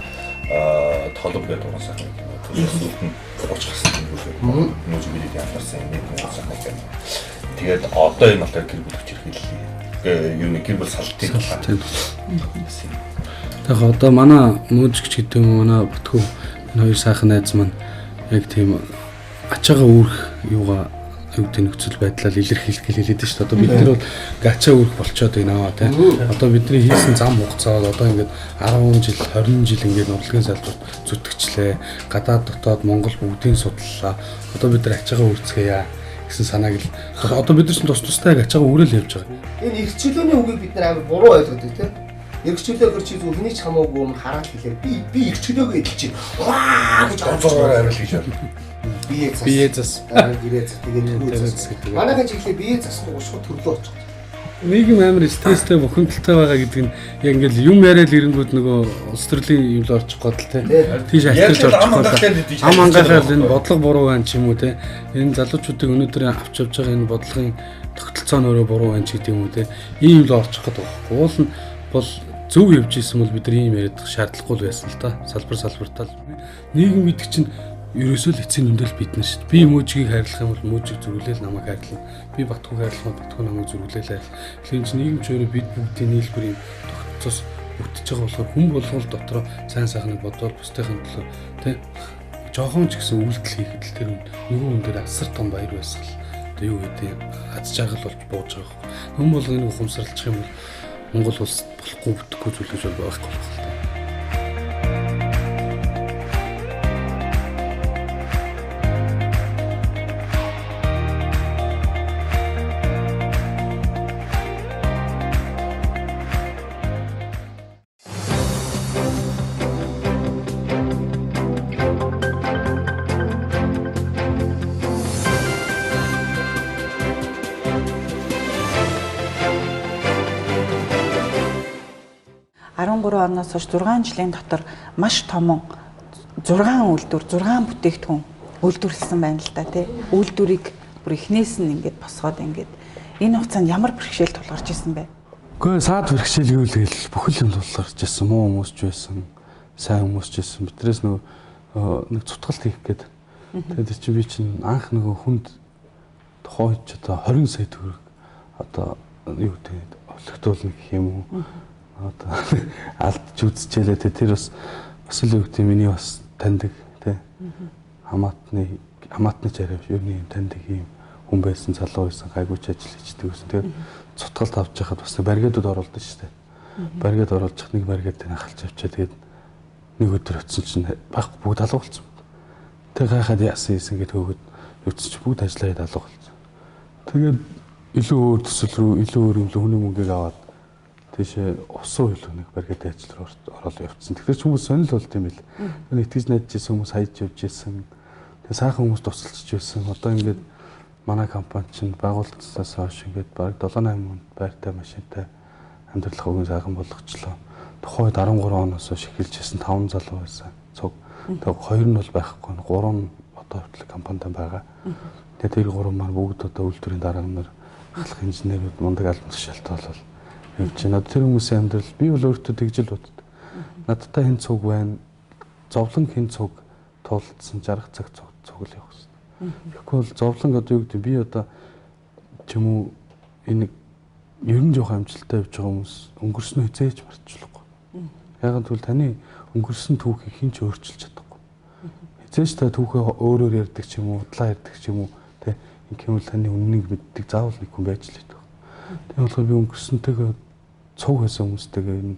толб гэдэг уран сайхны кино. Тэр сүүлд нь 30 гарсан юм үү. Нүүж бидэд анхаарсан нэг уран сайхны кино. Тэгээд одоо энэ болохоор гэр бүл хүчирхийлэл. Юу нэг гэр бүл салтын талаар. Яг одоо манай мужигч гэдэг юм манай Батхүү энэ хоёр сайхан найз маань яг тийм ачаагаа үүрэх юугаа юу гэдэг нөхцөл байдлаар илэрхийлэх гэл хэлээд шүү дээ. Одоо бид нар бол гачаа өрөх болчоод байна тий. Одоо бидний хийсэн зам хугацаа бол одоо ингээд 10 жил, 20 жил ингээд урлагийн салбарт зүтгэжлээ. Гадаад дотоод Монгол бүгдийг судлаа. Одоо бид нар ачаагаа үрцгээе гэсэн санааг л одоо бид нар чинь тус тустай яг ачаагаа үрэл явж байгаа. Энэ эрх чөлөөний үгийг бид нар амар буруу ойлгодог тий. Эрх чөлөөгөр чи зөв хэний ч хамаагүй юм хараад хэлээ. Би эрх чөлөөгөө эдэлж чинь. Ваа гэж онцгойгоор авирал гэж байна. Бие зас. Гэрээ зас. Тэгээд төрөө зас гэдэг. Манайхан ч ихлэ бие засна уушгүй төрлөө очих. Нийгэм амар стресстэй, бухимдалтай байгаа гэдэг нь яг ингээл юм яриад ирэнгүүт нөгөө улс төрлийн юм л орчих гол те. Тийш альтарч орчих гол. Ам ангаахаар энэ бодлого буруу байна ч юм уу те. Энэ залуучуудыг өнөөдөр авч явж байгаа энэ бодлогын тогтолцоо нь өөрөө буруу байна ч гэдэг юм уу те. Ийм юм л орчих гээд байгаа байхгүй. Уул нь бол зөв явж исэн бол бид нар ийм яриад шаардлагагүй л байсан л та. Салбар салбартаа л. Нийгэм гэдэг чинь ерөөсөө л эцсийн дүндэл бид нар шүү дээ. Би мөжгийг хайрлах юм бол мөжийг зүрхлээл намайг хайрлана. Би Батхүг хайрлах бол Батхүг намайг зүрхлээл хайрлана. Тэгэхээр чинь нийгэм ч өөрөө бид бүгдийн нийлбэр юм тогтцоос бүтэж байгаа болохоор хүн болгол дотроо сайн сайхныг бодвол бусдын төлөө тэ жоохон ч гэсэн үйлдэл хийхэд л тэр нөгөө хүн дээр асар том баяр баясгал одоо юу гэдэг аз жаргал болж бууж байгаа юм. Хүн болгоныг ухамсарлах юм бол Монгол улс болохгүй бүтэхгүй зүйл гэж байхгүй болох л та. Оноос хойш 6 жилийн дотор маш томон 6 үйлдвэр, 6 бүтээгдэхүүн үйлдвэрлэсэн байна л да тий. Үйлдвэрийг бүр эхнээс нь ингээд босгоод ингээд энэ хугацаанд ямар бэрхшээл тулгарч ирсэн бэ? Үгүй саад бэрхшээлгүй л гээл бүхэл юм тулгарч ирсэн. Муу хүмүүс ч байсан, сайн хүмүүс ч байсан. Битрээс нөгөө нэг цутгалт хийх гээд тэгээд чи би чинь анх нөгөө хүнд тухайд ч одоо 20 сая төгрөг одоо юу гэдэг олигтуулна гэх юм уу? Одоо алдж үзчихээлээ те тэр бас л юу гэдэг миний бас таньдаг те хамаатны ч арай биш ер нь юм таньдаг юм хүн байсан залуу байсан гайгүй ч ажил хийждэг байсан. Тэгээд цутгалт авч яхад бас баригадууд оруулдаг шүү дээ. Баригад оруулж нэг баригад дээр ахалж авчаа тэгээд нэг өдөр очсон чинь байхгүй бүгд алга болсон. Тэг гайхаад яасан ийсэн гэд хөөгд явцсан чи бүгд ажиллаа хийд алга болсон. Тэгээд илүү өөр төсөл рүү илүү өөр юм л хүний мөнгийг аваад тийшээ усан хөлөө нэг баригад ажил руу ороод явцсан. Тэгэхээр ч хүмүүс сонирхол болд юм бил. Итгэж найдаж исэн хүмүүс хайж явж исэн. Тэгээ сайхан хүмүүс тусалж байсан. Одоо ингээд манай компани чинь байгуулагдсанаас хойш ингээд бараг 7 8 хүнд байртай машинтай амьдрал хөгийн сайхан болгочлоо. Тухайд 13 оноос хойш эхэлж исэн 5 залуу байсан. Цуг. Тэгээ 2 нь бол байхгүй. 3 нь одоо хүртэл компанид байгаа. Тэгээ тэр 3 маань бүгд одоо үйлдвэрийн дарга нар, ахлах инженерүүд мундаг албан тушаалтай болол явж байна. Тэр хүмүүсийн амьдрал би бол өөртөө тэгж л боддог. Надтай хэн цуг байна? Зовлон хэн цуг туулдсан 60 цаг цуг л явах хэрэгтэй. Тэгэхгүй бол зовлон одоо юу гэдэг би одоо ч юм уу энэ ер нь жоох амжилттай явж байгаа хүмүүс өнгөрснөө хизээж мартчихлахгүй. Яагаад гэвэл таны өнгөрсөн түүхийг хэн ч өөрчилж чадахгүй. Хизээж та түүхээ өөрөөр ярьдаг ч юм уу, удлаа ярьдаг ч юм уу, тэ ингэх юм бол таны үннийг мэддэг заавал нэг хүн байж л байдаг. Тийм болохоор би өнгөрсөнтэйгээ цуг байсан хүмүүстэйгээ энэ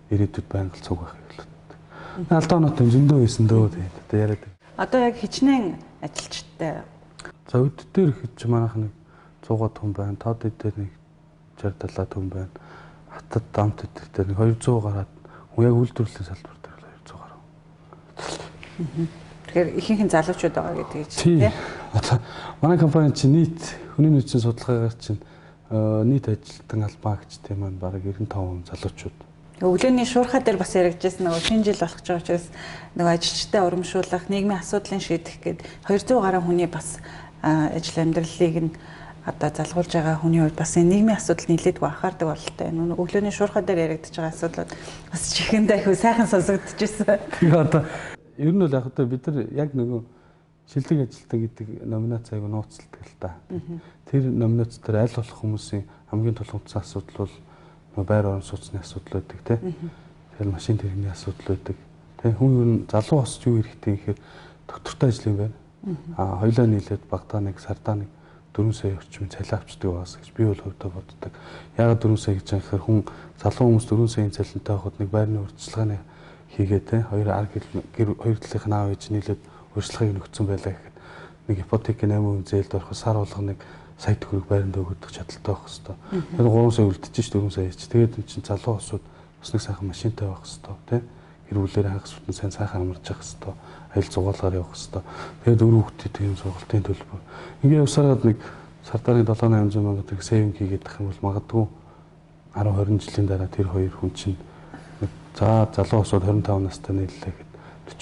ирээдүйд байнга цуг байхыг л боддог. Алдаа оноотой зөндөө байсан дөө тэгээд одоо яриад. Одоо яг хичнээн ажилчтай. За өд дээр хэд ч манайх нэг 100 хүн байна. Тод дээр нэг 60 70 хүн байна. Хатад дамт дээр нэг 200 гараад яг үйлдвэрлэлийн салбар дээр л 200 гаруй. Тэгэхээр ихэнх нь залуучууд байгаа гэдэг чинь тий. Одоо манай компани чинь нийт хүний нөөцийн судалгаагаар чинь нийт ажилтан албан агчдын маань бараг 95% залуучууд. Өглөөний шуурхай дээр бас яригдчихсэн нөгөө шинэ жил болох гэж байгаа учраас нөгөө ажилчтай урамшуулах, нийгмийн асуудлыг шийдэх гээд 200 гаруй хүний бас ажил амьдралыг нь одоо залгуулж байгаа хүний хувьд бас энэ нийгмийн асуудал нэлээдгүй анхаардаг бололтой. Нөгөө өглөөний шуурхай дээр яригдж байгаа асуудлууд бас чихэндээ их сайхан сонсогдчихсэн. Тэгээ одоо ер нь бол яг одоо бид нар яг нөгөө шилдэг ажилтан гэдэг номинац айгу нууцлдаг л та. Тэр номинац дээр аль болох хүмүүсийн хамгийн тулгымдсан асуудал бол нөгөө байр орон сууцны асуудал байдаг тий. Тэгэл машин тэрэгний асуудал байдаг. Тэ хүн ер нь залуу босч юу хэрэгтэй гэхээр доктортой ажил юм байна. А хоёлаа нийлээд багтаа нэг сардаа нэг 4 сая орчим цалин авчдаг байгаас гэж би бол хувьдаа боддог. Яагаад 4 сая гэж юм гэхээр хүн залуу хүмүүс 4 саяын цалинтай байхад нэг байрны урьдчилгааны хийгээ те хоёр ар гэр хоёр талынх нь аав ээж нийлээд урьдчилгааг нөхцөн байлаа гэхэд нэг ипотекийн 8% зээлд ороход сар болгоныг сая төгрөг байранд өгөх чадaltaй байх хэвээр. Тэгээд 3 сая үлдчихэж 4 сая ч. Тэгээд эн чинь залуу улсууд бас нэг сайхан машинтай байх хэвээр те. Гэр бүлээр хагас бүтэн сайн сайхан амарч явах хэвээр. Аялал зугаалгаар явах хэвээр. Тэгээд дөрөв хүүхдийн тийм сургалтын төлбөр. Ингээ явсараад нэг сардааны 7 800 мянга төгрөг сейвинг хийгээд ах юм бол магадгүй 10 20 жилийн дараа тэр хоёр хүн чинь нэг за залуу улсууд 25 настай нийллээ гэхэд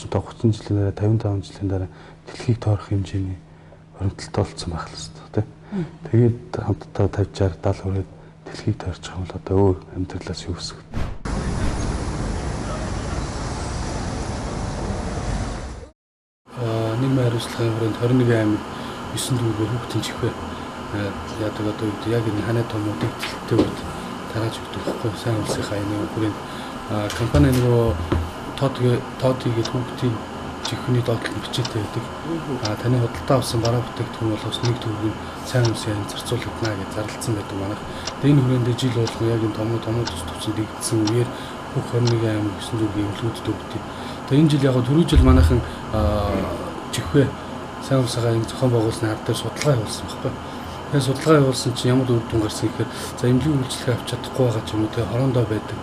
45 30 жилийн дараа 55 жилийн дараа дэлхийг тойрох хэмжээний баримталтай болсон байх л хэвээр тий. Тэгээд хамтдаа 50 60 70 хүрээд дэлхийг тойрчих юм бол одоо өөр амьдралаас юу өсөх вэ? Нийгмийн хариуцлагын хүрээнд 21 аймаг 9 дүүргээр хүүхдийн чихвэ яадаг одоо юу гэдэг яг энэ ханаа томуудыг дэлттэй үед тарааж өгдөг байхгүй сайн улсынхаа энэ хүрээнд компани нөгөө тод хийгээл хүүхдийн чихвний доотлол нь бичээтэй байдаг. Таны худалдаа авсан бараа бүтээгдэхүүн болохоос нэг төгрөг нь сайн улсын аян зарцуулагдана гэж зарлагдсан байдаг манайх. Тэгээ энэ хүрээндээ жил болгон яг энэ томуу төс төвчөнд дэгдсэн үеэр бүх 21 аймаг 9 дүүргийн эмнэлгүүдэд өгдөг. Тэгээ энэ жил яг түрүү жил манайхан чихвэ сайн улсынхаа энэ зохион байгуулсны ард дээр судалгаа явуулсан байхгүй. Тэгээ судалгаа явуулсан чинь ямар үр дүн гарсан гэхээр за эмнэлгийн үйлчлэгээ авч чадахгүй байгаа ч юм уу тэгээ хорондоо байдаг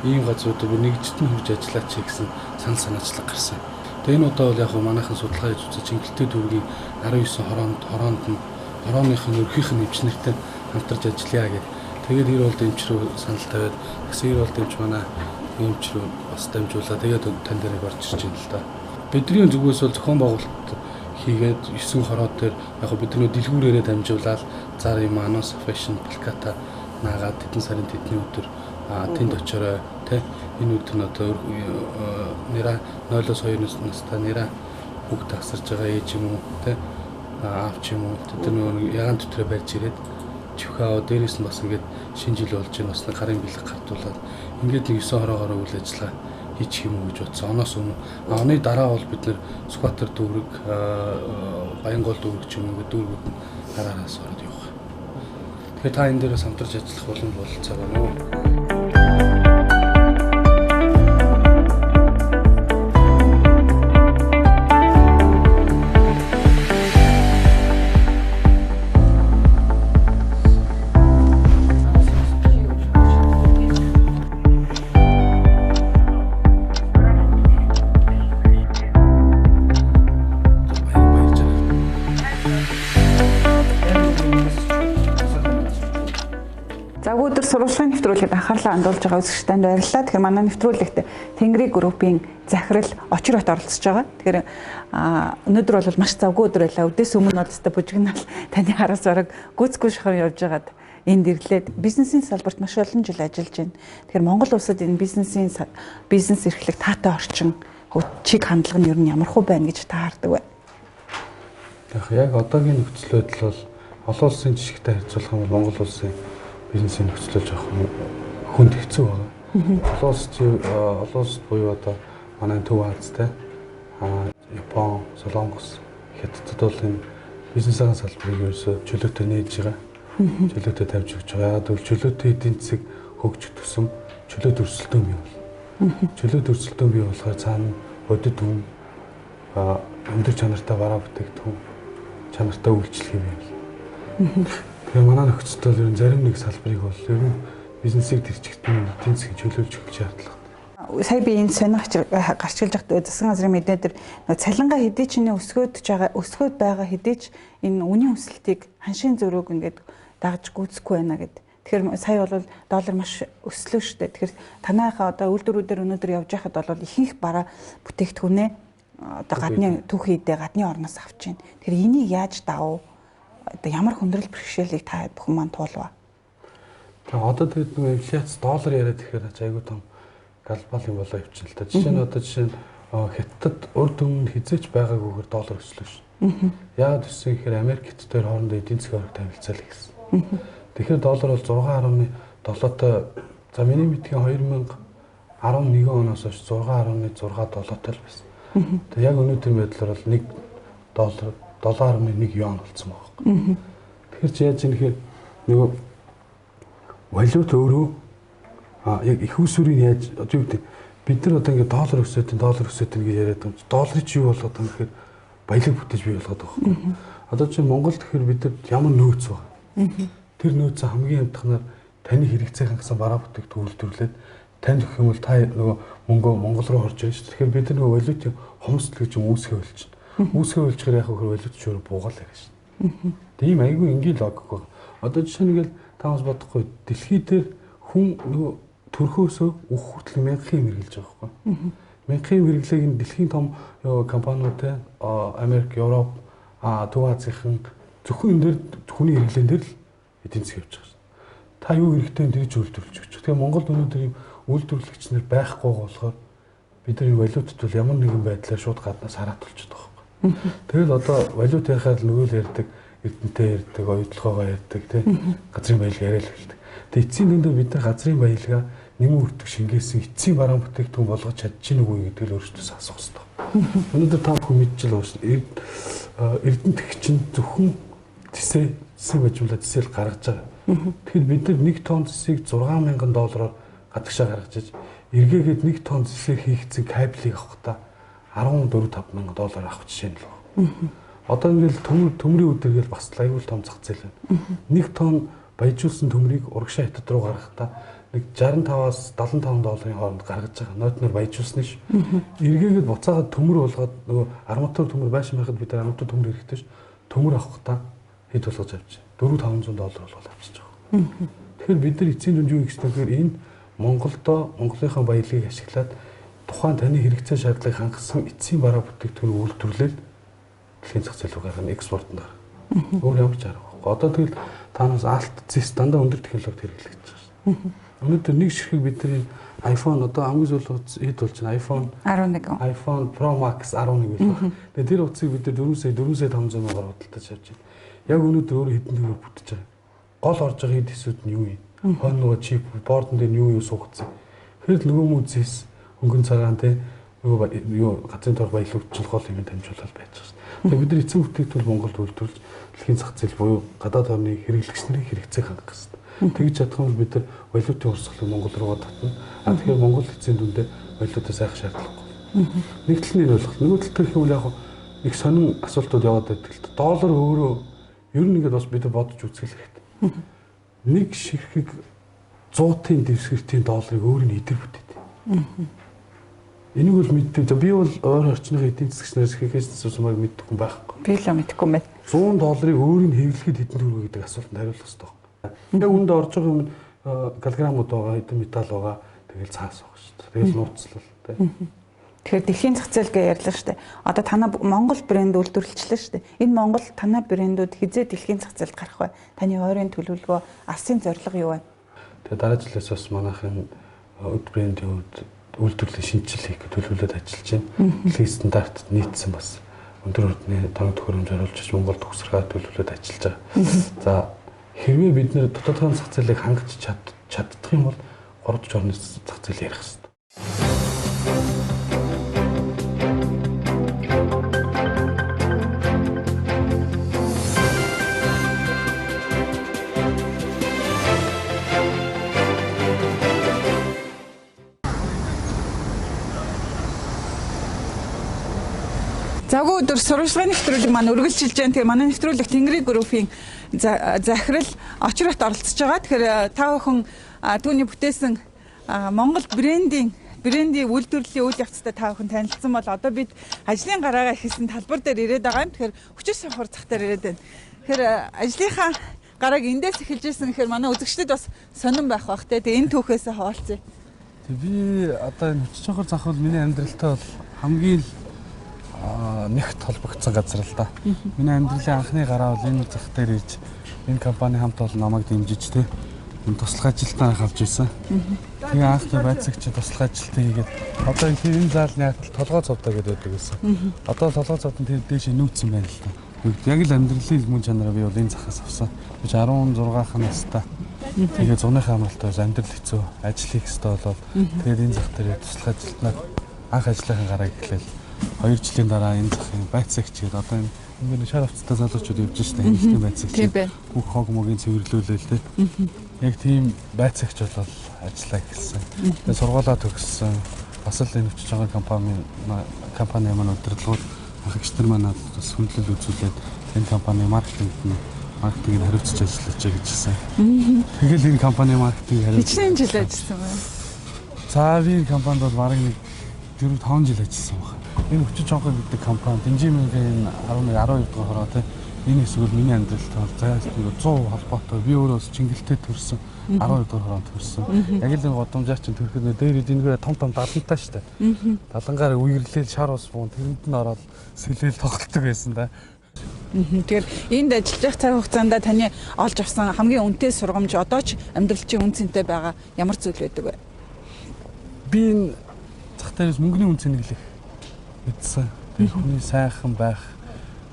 ийм газруудад бүр нэгжид нь хурж ажиллаач гэсэн санал санаачлаг гарсан. Тэгээ энэ удаа бол яг манайхан судалгаа хийж үзэж Чингэлтэй дүүргийн 19 хороонд нь хорооных нь өрхийнх нь эмчнэртэй хамтарч ажиллая гэх. Тэгээд Эр болд эмч рүү санал тавиад тэгсэн Эр болд эмч манай эмч рүү бас дамжуулаа. Тэгээд тань дээр орж ирж байна л да. Бидний зүгээс бол зохион байгуулалт хийгээд 9 хороо дээр яг бидний дэлгүүрээрээ дамжуулаад зар юм анонс fashion плаката наагаад тэдэн сарын тэдний өдөр тэнд очоорой тэ энэ өдөр нь одоо нэраа 0-оос 2 настай нэраа хүүхд тасарж байгаа ээж юм уу тэ аав ч юм уу тэд нар ягаан төтрөө барьж ирээд чихээ аваа дээрээс нь бас ингээд шинэ жил болж байна бас нэг гарын бэлэг гардуулаад ингээд нэг 9 хороогоор үйл ажиллагаа хийчих юм уу гэж бодсон. Оноос өмнө оны дараа бол бид нэр Сүхбаатар дүүрэг, Баянгол дүүрэг ч юм уу ингээд дүүргүүд нь дараараас ороод явах. Тэгэхээр та энэ дээрээс хамтарч ажиллах боломж бололцоо байна уу? Сурвалжлагын нэвтрүүлэгт анхаарлаа хандуулж байгаа үзэгч танд баярлалаа. Тэгэхээр манай нэвтрүүлэгт Тэнгэрийн группийн захирал Очир бат оролцож байгаа. Тэгэхээр өнөөдөр бол маш завгүй өдөр байлаа. Өдөөс өмнө бол өстой бужигнаал таны хараас бараг гүцгүй шахам явж байгаад энд ирлээд бизнесийн салбарт маш олон жил ажиллаж байна. Тэгэхээр Монгол улсад энэ бизнес эрхлэх таатай орчин чиг хандлага нь ер нь ямар хөө байна гэж та хардаг вэ? Яг одоогийн нөхцөл байдал бол олон улсын жишгтэй харьцуулах юм бол Монгол улсын бизнесийн нөхцөл жоохон хүнд хэцүү байгаа. Олон улс буюу одоо манай Төв Азтай, Япон, Солонгос, Хятадд бол энэ бизнесийн салбарыг ерөөсөө чөлөөтэй нээж байгаа. Чөлөөтэй тавьж өгч байгаа. Яг бол чөлөөтэй эдийн засаг хөгжих тусам чөлөөт өрсөлдөөн бий болно. Чөлөөт өрсөлдөөн бий болохоор цаана бодит хүн өндөр чанартай бараа бүтээгдэхүүн, чанартай үйлчлэх юм байна. Тэгээ манай нөхцөлд бол ер нь зарим нэг салбарыг бол ер нь бизнесийг тэрчигтэн эдийн засгийг чөлөөлж өгөх шаардлагатай. Сая би энэ сонирхож гарчилж байхад засгийн газрын мэдээ дээр цалингаа хэдий ч нэ өсгөөд байгаа хэдий ч энэ үнийн өсөлтийг ханшийн зөрүүг ингээд дагаж гүйцэхгүй байна гэд. Тэгэхээр сая бол доллар маш өслөө шүү дээ. Тэгэхээр танайхаа одоо үйлдвэрүүдээр өнөөдөр явж байхад бол ихэнх бараа бүтээгдэхүүнээ одоо гадны түүхий идэ гадны орноос авч байна. Тэгэхээр энийг яаж давуу? Одоо ямар хүндрэл бэрхшээлийг та бүхэн маань туулва? Тэгээ одоо тэгээд нөгөө инфляц доллар яриад ихээр айгүй том глобал юм болоо явчихна л та. Жишээ нь одоо жишээ нь Хятад урд өмнө хизээч байгаагүйгээр доллар өслөө шүү. Яагаад өссөн гэхээр Америк Хятад хоёр хоорондоо эдийн засгийн хориг тавилцаал гэсэн. Тэгэхээр доллар бол 6.7-той за миний мэдхийн 2011 оноос хойш 6.6 доллартай л байсан. Тэгээ яг өнөөдрийн байдлаар бол 1 доллар 7.1 юан болсон байгаа. Тэгэхээр чи яаж юм гэхээр нөгөө валют өөрөө яг их усүрийг яаж одоо юу гэдэг бид нар одоо ингээд доллар өсөөд гэж яриад байгаа юм чи долларыг чи юу болгоод байгаа юм гэхээр баялаг бүтээж бий болгоод байгаа байхгүй. Одоо чи Монголд гэхээр бид нар ямар нөөц байгаа. Тэр нөөцөө хамгийн хямдханаар таны хэрэгцээ хангасан бараа бүтээгдэхүүн үйлдвэрлээд танд өгөх юм бол та нөгөө мөнгөө Монгол руу орж ирнэ шүү дээ. Тэгэхээр бид нар нөгөө валютын хомсдол гэж юм үүсгээ болчихно. Үүсгээ болчихоор яг хөр валют ч өөрөө буугаал яриа шүү дээ. Тийм айгүй энгийн логик байна. Одоо жишээ нь ингээл та бас бодохгүй дэлхий дээр хүн нөгөө төрхөөсөө өөх хүртэл мянган юм хэрэглэж байгаа байхгүй. Мянган юм хэрэглээг нь дэлхийн том компаниуд те Америк, Европ, Төв Азийнхан зөвхөн энэ дээр хүний хэрэглээн дээр л эдийн засаг явж байгаа шин. Та юу хэрэгтэй юм тэрийг үйлдвэрлэж өгч. Тэгэхээр Монголд өнөөдөр ийм үйлдвэрлэгч нар байхгүй болохоор бид нар энэ валютад бол ямар нэгэн байдлаар шууд гаднаас хараат болчиход байгаа байхгүй. Тэгэл одоо валют ярихаар нөгөө л ярьдаг, эрдэнтэй ярьдаг, оюутлогоогоо ярьдаг тий газрын баялаг яриа л хэлдэг. Тэгээ эцсийн дүндээ бид нар газрын баялгаа нэмэн өртөг шингээсэн эцсийн бараан бүтээгдэхүүн болгож чадчих нүггүй гэдэг л өөрсдөөс асуух хэрэгтэй. Өнөөдөр та бүхэн мэдчихэл байгаа шүү дээ. Эрдэнэ чинь зөвхөн зэсээ бажуулаад зэсэл гаргаж байгаа. Тэгэхээр бид нар 1 тонн зэсийг 6,000 доллараар гадагшаа гаргаж иж эргээгээд 1 тонн зэсээр хийгдсэн кабелийг авахдаа 14-5 мянган доллар авах жишээ нь л байна. Одоо ингээл төмрийн өдөр гээл бас аюул том зах зээл байна. 1 тонн баяжуулсан төмрийг урагшаа хятад руу гаргахдаа нэг 65-аас 75 долларын хооронд гаргаж байгаа. Нойтноор баяжуулсан ш. Эргээгээд буцаагаад төмөр болгоод нөгөө арматур төмөр байшин байхад бид арматур төмөр хэрэгтэй ш. Төмөр авахдаа хэд болгож авч 4-500 доллар болгоод авчиж байгаа. Тэгэхээр бид нар эцсийн дүнд юу хийх ёстой гэхээр энэ Монголдоо Монголынхаа баялагийг ашиглаад тухайн таны хэрэгцээ шаардлагыг хангасан эцсийн бараа бүтээгдэхүүн үйлдвэрлээд дэлхийн зах зээл рүү гаргана, экспортод гаргана. Өөр ямар ч арга байхгүй. Одоо тэгэл танаас алт, зэс дандаа өндөр технологид хэрэглэгдэж байгаа шин. Өнөөдөр нэг ширхэг бидний iPhone одоо хамгийн сүүлийн утас хэд болж байна? iPhone 11. iPhone Pro Max 11 байлаа. Тэгээ тэр утсыг бид нар 4 сая 500 мянгаар худалдаж авч байна. Яг өнөөдөр өөрөө хэдэн төгрөг бүтэж байгаа. Гол орж байгаа хэд хэсүүд нь юу юм? Хойно нөгөө чип, бордон дээр нь юу суугдсан. Тэгэхээр нөгөө мүзээс хөнгөн цагаан те нөгөө юу газрын торх баялагч гол юм дамжуулаад байж байгаа шин. Тэгээ бид нар эцсийн бүтээгдэхүүн Монголд үйлдвэрлэж дэлхийн зах зээл буюу гадаад орны хэрэглэгч нарын хэрэгцээг хангах хэрэгтэй. Тэгж чадах юм бол бид нар валютын урсгалыг Монгол руугаа татна. А тэгэхээр Монгол эцсийн дүндээ валютаас айх шаардлагагүй. Нэг тал нь энэ ойлголт. Нөгөө тал гэх юм бол яг их сонин асуултууд яваад байдаг л та. Доллар өөрөө ер нь ингээд бас бид нар бодож үзэх хэрэгтэй. Нэг ширхэг 100-ын дэвсгэртийн долларыг өөр нь идэр бүтээд. Энийг бол мэддэг. Би бол ойр орчныхоо эдийн засгч нараас хэхээс сумаг мэддэг хүн байхгүй. Би л мэдэхгүй юм байна. 100 долларыг өөр нь хэвлэхэд хэдэн төгрөг гэдэг асуултанд хариулах хэрэгтэй. Яг үүнд орж байгаа юм килограммууд байгаа, хэдэн металл байгаа, тэгэл цаас байгаа шүү дээ. Тэгэл нууцлал тий. Тэгэхээр дэлхийн зах зээл гэж ярьлаа шүү дээ. Одоо танай Монгол брэнд үйлдвэрлэжлээ шүү дээ. Энэ Монгол танай брэндүүд хизээ дэлхийн зах зээлд гарах вэ? Таны ойрын төлөвлөгөө, алсын зорилго юу вэ? Тэгээ дараа жилээс бас манайхын өд брендийн хувьд үйлдвэрлэлийн шинжилгээ хийх гэж төлөвлөд ажиллаж байна. Дэлхийн стандартад нийцсэн бас өндөр хурдны тоног төхөөрөмж оруулж Монголд төгсөрхөө төлөвлөд ажиллаж байгаа. За хэрвээ бид нэр дотоодын зах зээлийг хангаж чаддах юм бол 3 дахь орны зах зээл ярих хэрэгтэй. Завгүй өдөр сурвалжлагын нэвтрүүлэг маань үргэлжилж байна. Тэгэхээр манай нэвтрүүлэг Тэнгэрийн группийн захирал Очрот оролцож байгаа. Тэгэхээр та бүхэн түүний бүтээсэн Монгол брендийн үйлдвэрлэлийн үйл явцтай та бүхэн танилцсан бол одоо бид ажлын гараагаа хийсэн талбар дээр ирээд байгаа юм. Тэгэхээр хүчис савхар зах дээр ирээд байна. Тэгэхээр ажлынхаа гарааг эндээс эхэлж ирсэн гэхээр манай үзэгчдэд бас сонирн байх бах те. Тэгээ энэ түүхээсээ хаваалцъя. Тэг би одоо энэ хүчис савхар зах бол миний амьдралтай бол хамгийн нэгт холбогдсон газар л да. Миний амьдралын анхны гараа бол энэ зах дээр ирж энэ компани хамт олон намайг дэмжиж те энэ туслах ажилтнаа анх авч ирсэн. Тэгээ анх байцаагч туслах ажилтан хийгээд одоо энэ заалны атал толгой цовдоо гэдэг байдаг гэсэн. Одоо толгой цовдон тэр дээшээ нүүцсэн байна л да. Яг л амьдралын мөн чанараа би бол энэ захаас авсан. Би 16 настай. Тэгээ зуныхаа амралтаас амьдрал хэцүү, ажил хийх ёстой болоод тэгээд энэ зах дээр туслах ажилтнаа анх ажлынхаа гарааг эхлээл 2 жилийн дараа энэ захын байцаагч гээд одоо энэ Ингээд шар авцтай залуучууд явж штэ хяналтын байцаагч. Тийм байна. Бүх хог могийн цэвэрлүүлээл те. Яг тийм байцаагч болол ажиллаа эхэлсэн. Тэгээд сургуулаа төгссөн. Бас л энэ өчөж байгаа компани маань удирдлагууд ахагч нар маань бас хүндлэл үзүүлээд энэ компани маркетингийг хариуцж ажиллаж гэж хэлсэн. Тэгэл энэ компани маркетинг хариуцж. Хичнээн жил ажилласан байна. За би энэ компанид бол бараг нэг 4-5 жил ажилласан байна. Энэ өчөж чонхой гэдэг компани Дэнжимийн 11 12 дугаар хороо те энэ хэсэг бол миний амьдралд бол заяас нэг 100% холбоотой. Би өөрөө бас Чингэлтэй төрсөн. 12 дугаар хороонд төрсөн. Яг л энэ годомжаа чинь төрөхөд нөө дээр энэгээр том том далантай штэ. Далангаар үерлээл шар ус буун тэрэнд нь ороод сэлээл тоглолдог байсан да. Тэгэхээр энд ажиллаж байх цаг хугацаанд таны олж авсан хамгийн үнэтэй сургамж одоо ч амьдрал чинь үн цэнтэй байгаа ямар зүйл байдаг вэ? Би энэ зах дээрээс мөнгөний үн цэнийг л их мэдсэн. Тэр хүний сайхан байх,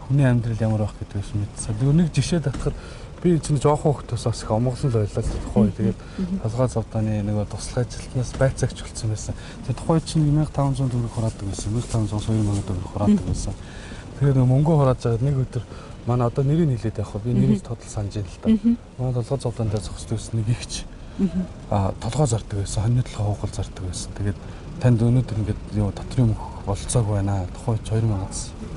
хүний амьдрал ямар байх гэдгээс мэдсэн. Тэр нэг жишээ татхад би чинь жоохон хүүхдээс бас их омглон л байлаа л тухай. Тэгээд толгой зовдооны нөгөө туслах ажилтнаас байцаагч болсон байсан. Тэгээд тухай чинь 1500 төгрөг хураадаг байсан. 1500 2000 төгрөг хураадаг байсан. Тэгээд мөнгө хурааж байгаад нэг өдөр манай одоо нэрийг хэлээд явах. Би нэрийг тодал санаж байна л да. Манай толгой зовдоон дээр зогсдог байсан нэг ихч. Толгой зардаг байсан, хоньны толгой хугал зардаг байсан. Тэгээд танд өнөөдөр ингээд юу дотрын мөнх болцоог байна. Тухай 2000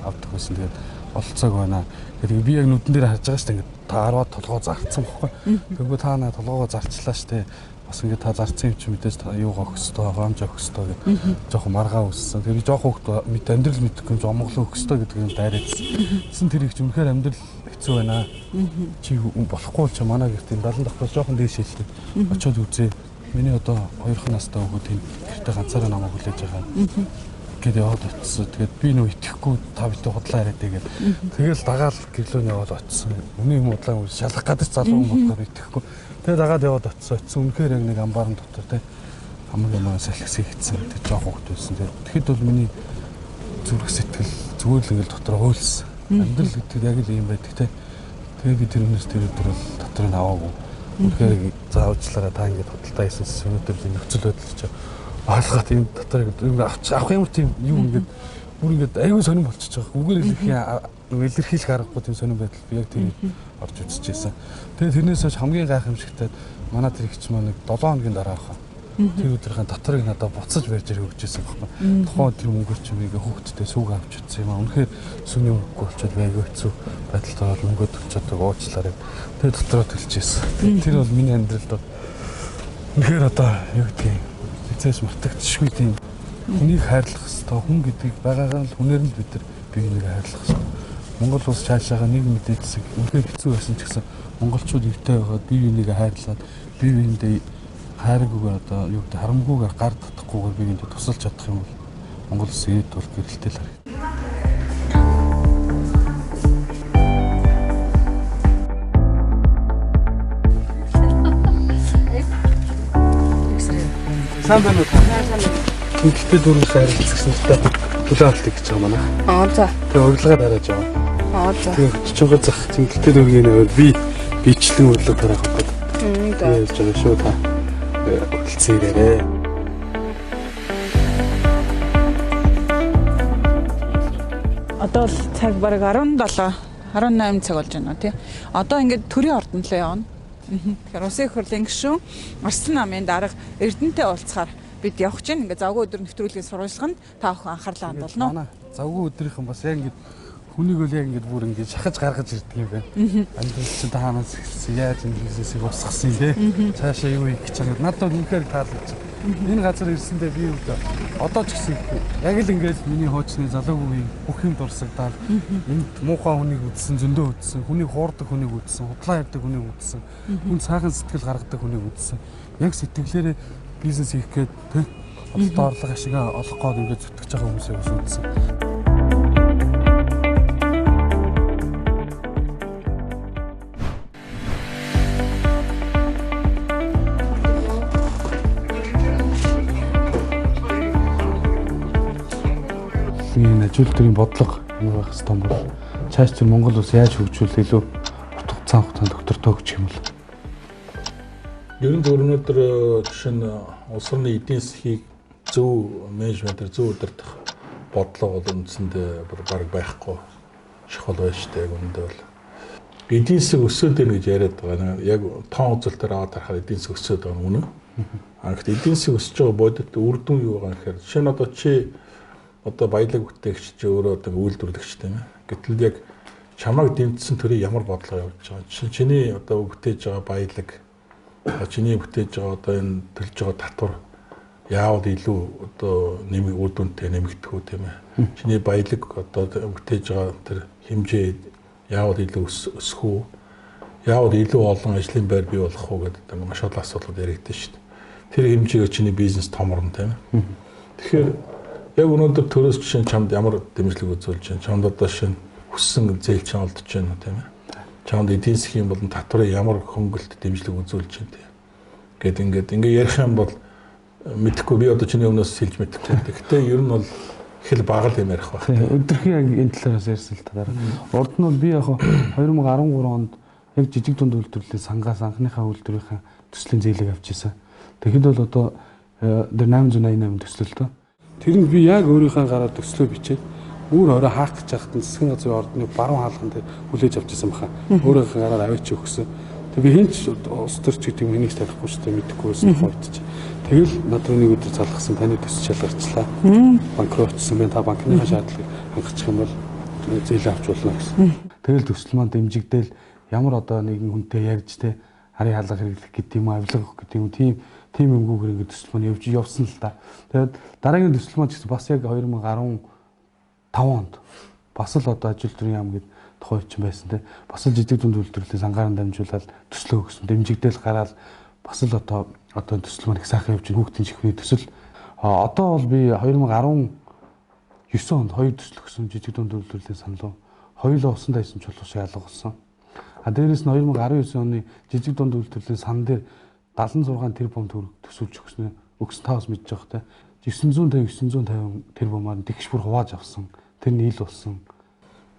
авдаг байсан. Тэгээд болцоог байна. Тэгээд би яг нүдэн дээр харж байгаа шүү дээ. Ингээд та 10-аад толгой зарцсан бохгүй. Тэгвэл та наа толгоогоо зарчлаа шүү дээ. Бас ингээд та зарцсан юм чи мэдээж та юугаа өгөх ёстой, гоомж өгөх ёстой гэд жоохон маргаа өссөн. Тэр би жоохон хөхт мэд амьдрал мэдэхгүй юм жомглон өгөх ёстой гэдэг юм дайраадсэн. Тэсэн тэр их ч үнэхээр амьдрал хэцүү байна. Чи болохгүй л чи манай гэрт юм 70 давхраас жоохон дээш хэлдэг. Очоод үзээ. Миний одоо 2 настай хүүхэд энэ гэртээ ганцаараа намайг хүлээж байгаа. Гэт яваад очсон. Тэгээд би нөө итгэхгүй та битээ худлаа яриад тэгээд тэгэл дагаал гэрлөө нь яваад очсон. Үний юм удлаа шалах гадар залуу юм болохоор итгэхгүй. Тэгээд дагаад яваад очсон. Очсон үнэхээр яг нэг амбарын дотор те хамаг юм салхисыг хийсэн. Тэр жоох хөвгт байсан. Тэгээд тэгэхэд бол миний зүрх сэтгэл зүгээр л ингээл дотор уйлсан. Амьдрал гэдэг яг л ийм байдаг те. Тэгээд би тэр өнөөс тэр өдөр бол дотор нь аваагүй. Үнэхээр заавчлаараа та ингээд худалдаа хийсэн өнөөдөр нөхцөл байдал чи ойлгоод юм дотор авах ямар тийм юм ингээд бүр ингээд аюу сонирн болчихж байгаа. Үгээр илэрхийлэх аргагүй тийм сонирн байдал би яг тэр орж үзчихсэн. Тэгээд тэрнээс хойш хамгийн гайхамшигтай манай тэр ихч маань нэг 7 хоногийн дараа хаа. Тэр өдрийн доторыг надад буцаж барьж ирэх өгч байсан байхгүй. Тухайн өдрийн мөнгөөр чи мигээ хүүхдтэй сүг авч утсан юм аа. Үнэхээр сүний мөнгөгүй болчиход айгүй хэцүү байдалд ороод мөнгөө төлж чаддаг уучлаарай. Тэр дотроо төлж байсан. Тэр бол миний амьдралд бол үнэхээр одоо юу гэдгийг эцээс мартагдчихгүй тийм хүнийг хайрлах ёстой. Хүн гэдгийг байгаагаар л хүнээр нь бид нар бие биенийг хайрлах ёстой. Монгол улс цаашаага нэг мэдээлсэг үнэхээр хэцүү байсан ч гэсэн монголчууд эвтэй байгаад бие биенийг хайрлаад бие биендээ хайргүйгээр одоо юу гэдэг харамгүйгээр гар татахгүйгээр бие биендээ тусалж чадах юм бол Монгол улс ирээд бол гэрэлтэй л харагдана. Сайн байна уу? Тэнхлэлтэй дүүрнээс харилцагч нартай төлөө авалтыг гэж байгаа манай. Аа за. Тэгээ урилга дарааж байгаа. Аа за. Тэгээ өчигдөр зах тэнхлэлтэй дүүргийн нэрээр би бичлэн урилга дараах гэдэг. За. Яаж байгаа шүү та. Хөтөлсөн ирээрээ. Одоо л цаг бараг 17 18 цаг болж байна тий. Одоо ингээд төрийн ордон руу явна. Тэгэхээр Улсын их хурлын гишүүн Арслан намын дарга Эрдэнэтэй уулзахаар бид явах чинь ингээд завгүй өдөр нэвтрүүлгийн сурвалжлаганд та бүхэн анхаарлаа хандуулна. Завгүй өдрийнхэн бас яг ингээд хүнийг бол яг ингээд бүр ингээд шахаж гаргаж ирдэг юм байна. Амьдрал чинь таанаас эхэлсэн. Яаж энэ бизнесийг босгосон те. Цаашаа юу хийх гэж байгаа. Надад бол үнэхээр таалагдчих. Энэ газар ирсэндээ би юу одоо ч гэсэн яг л ингээд миний хуучны залуугүй бүх юм дурсагдаал энд муухай хүнийг үзсэн, зөндөө үзсэн, хүнийг хуурдаг хүнийг үзсэн, худлаа ярьдаг хүнийг үзсэн, хүн сайхан сэтгэл гаргадаг хүнийг үзсэн. Яг сэтгэлээрээ бизнес хийх гээд тэ худалдаа орлого ашигаа олох гээд ингээд зүтгэж байгаа хүмүүсийг бас үзсэн. Энэ ажил төрийн бодлого ямар байх ёстой бол цааш тэр Монгол улс яаж хөгжүүлэх илүү утга цаан хугацаанд доктортой өгч юм бол Ер нь зөв өнөөдөр жишээ нь улс орны эдийн засгийг зөв менежментээр зөв удирдах бодлого бол үндсэндээ бараг байхгүй чухал байна шүү дээ. Яг үүндээ бол эдийн засаг өсөөд байна гэж яриад байгаа. Яг тоон үзүүлэлтээр аваад харахаар эдийн засаг өсөөд байгаа нь үнэн. А гэхдээ эдийн засаг өсөж байгаа бодит үр дүн юу байгаа гэхээр жишээ нь одоо чи одоо баялаг бүтээгч чи өөрөө одоо үйлдвэрлэгч тийм ээ. Гэтэл яг чамайг дэмжсэн төрийн ямар бодлого явуулж байгаа. Жишээ нь чиний одоо бүтээж байгаа баялаг, чиний бүтээж байгаа одоо энэ төлж байгаа татвар яавал илүү одоо нэмэг үр дүнтэй нэмэгдэх үү тийм ээ. Чиний баялаг одоо бүтээж байгаа тэр хэмжээ яавал илүү өсөх үү? Яавал илүү олон ажлын байр бий болох уу гэдэг маш олон асуудлууд яригдсан шүү дээ. Тэр хэмжээгээр чиний бизнес томорно тийм ээ. Тэгэхээр яг өнөөдөр төрөөс жишээ нь чамд ямар дэмжлэг үзүүлж байна? Чамд одоо шинэ хүссэн зээл чинь олдож байна уу тийм ээ? Чамд эдийн засгийн болон татварын ямар хөнгөлт дэмжлэг үзүүлж байна тийм. Гэт ингээд ингээ ярих юм бол мэдэхгүй би одоо чиний өмнөөс хэлж мэдэхгүй. Гэхдээ ер нь бол их л бага л юм ярих байх. Өдрхийн яг энэ талаараас ярьсан л та дараа. Урд нь бол би яг 2013 онд яг жижиг дунд үйлдвэрлэлийн сангаас анхныхаа үйлдвэрийн төслийн зээлийг авч ирсэн. Тэгэхэд бол одоо тэр 888 төслөл дөө. Тэр нь би яг өөрийнхөө гараар төслөө бичээд бүр орой хаах гэж яхад нь засгийн газрын ордны баруун хаалган дээр хүлээж авч ирсэн баха. Өөрийнхөө гараар аваач өгсөн. Тэг би хинч улс төрч гэдэг юм хэнийг танихгүй шүү дээ, мэдэхгүй байсан хувьд чи. Тэгэл над руу нэг өдөр залгасан таны төсөл шалгарчлаа. Банк руу очсон байна. Та банкныхаа шаардлагыг хангачих юм бол зээлээ авч болно гэсэн. Тэгэл төсөл маань дэмжигдээл ямар одоо нэгэн хүнтэй ярьж те харын хаалга хэрэглэх гэдэг юм авилга өгөх гэдэг юм тийм юмгүйгээр ингээд төсөл маань явж явсан л та. Тэгээд дараагийн төсөл маань ч гэсэн бас яг 2015 онд бас л одоо ажил төрийн яам гэдэг тухай хүчин байсан те. Бас л жижиг дунд үйлдвэрлэлийн сангаар нь дамжуулаад төслөө өгсөн. Дэмжигдээл гараад бас л одоо төсөл маань их сайхан явж байна. Хүүхдийн чихвний төсөл. Одоо бол би 2019 онд 2 төсөл өгсөн жижиг дунд үйлдвэрлэлийн санал. Хоёулаа усан дайсан чулуу шиг алга болсон. А дээрээс нь 2019 оны жижиг дунд үйлдвэрлэлийн сан дээр 76 тэрбум төгрөг төсөвлөж өгсөн. Өгсөн та бас мэдж байгаа те. 950 950 тэрбумаар тэгш бүр хувааж авсан. Тэр нь ил болсон.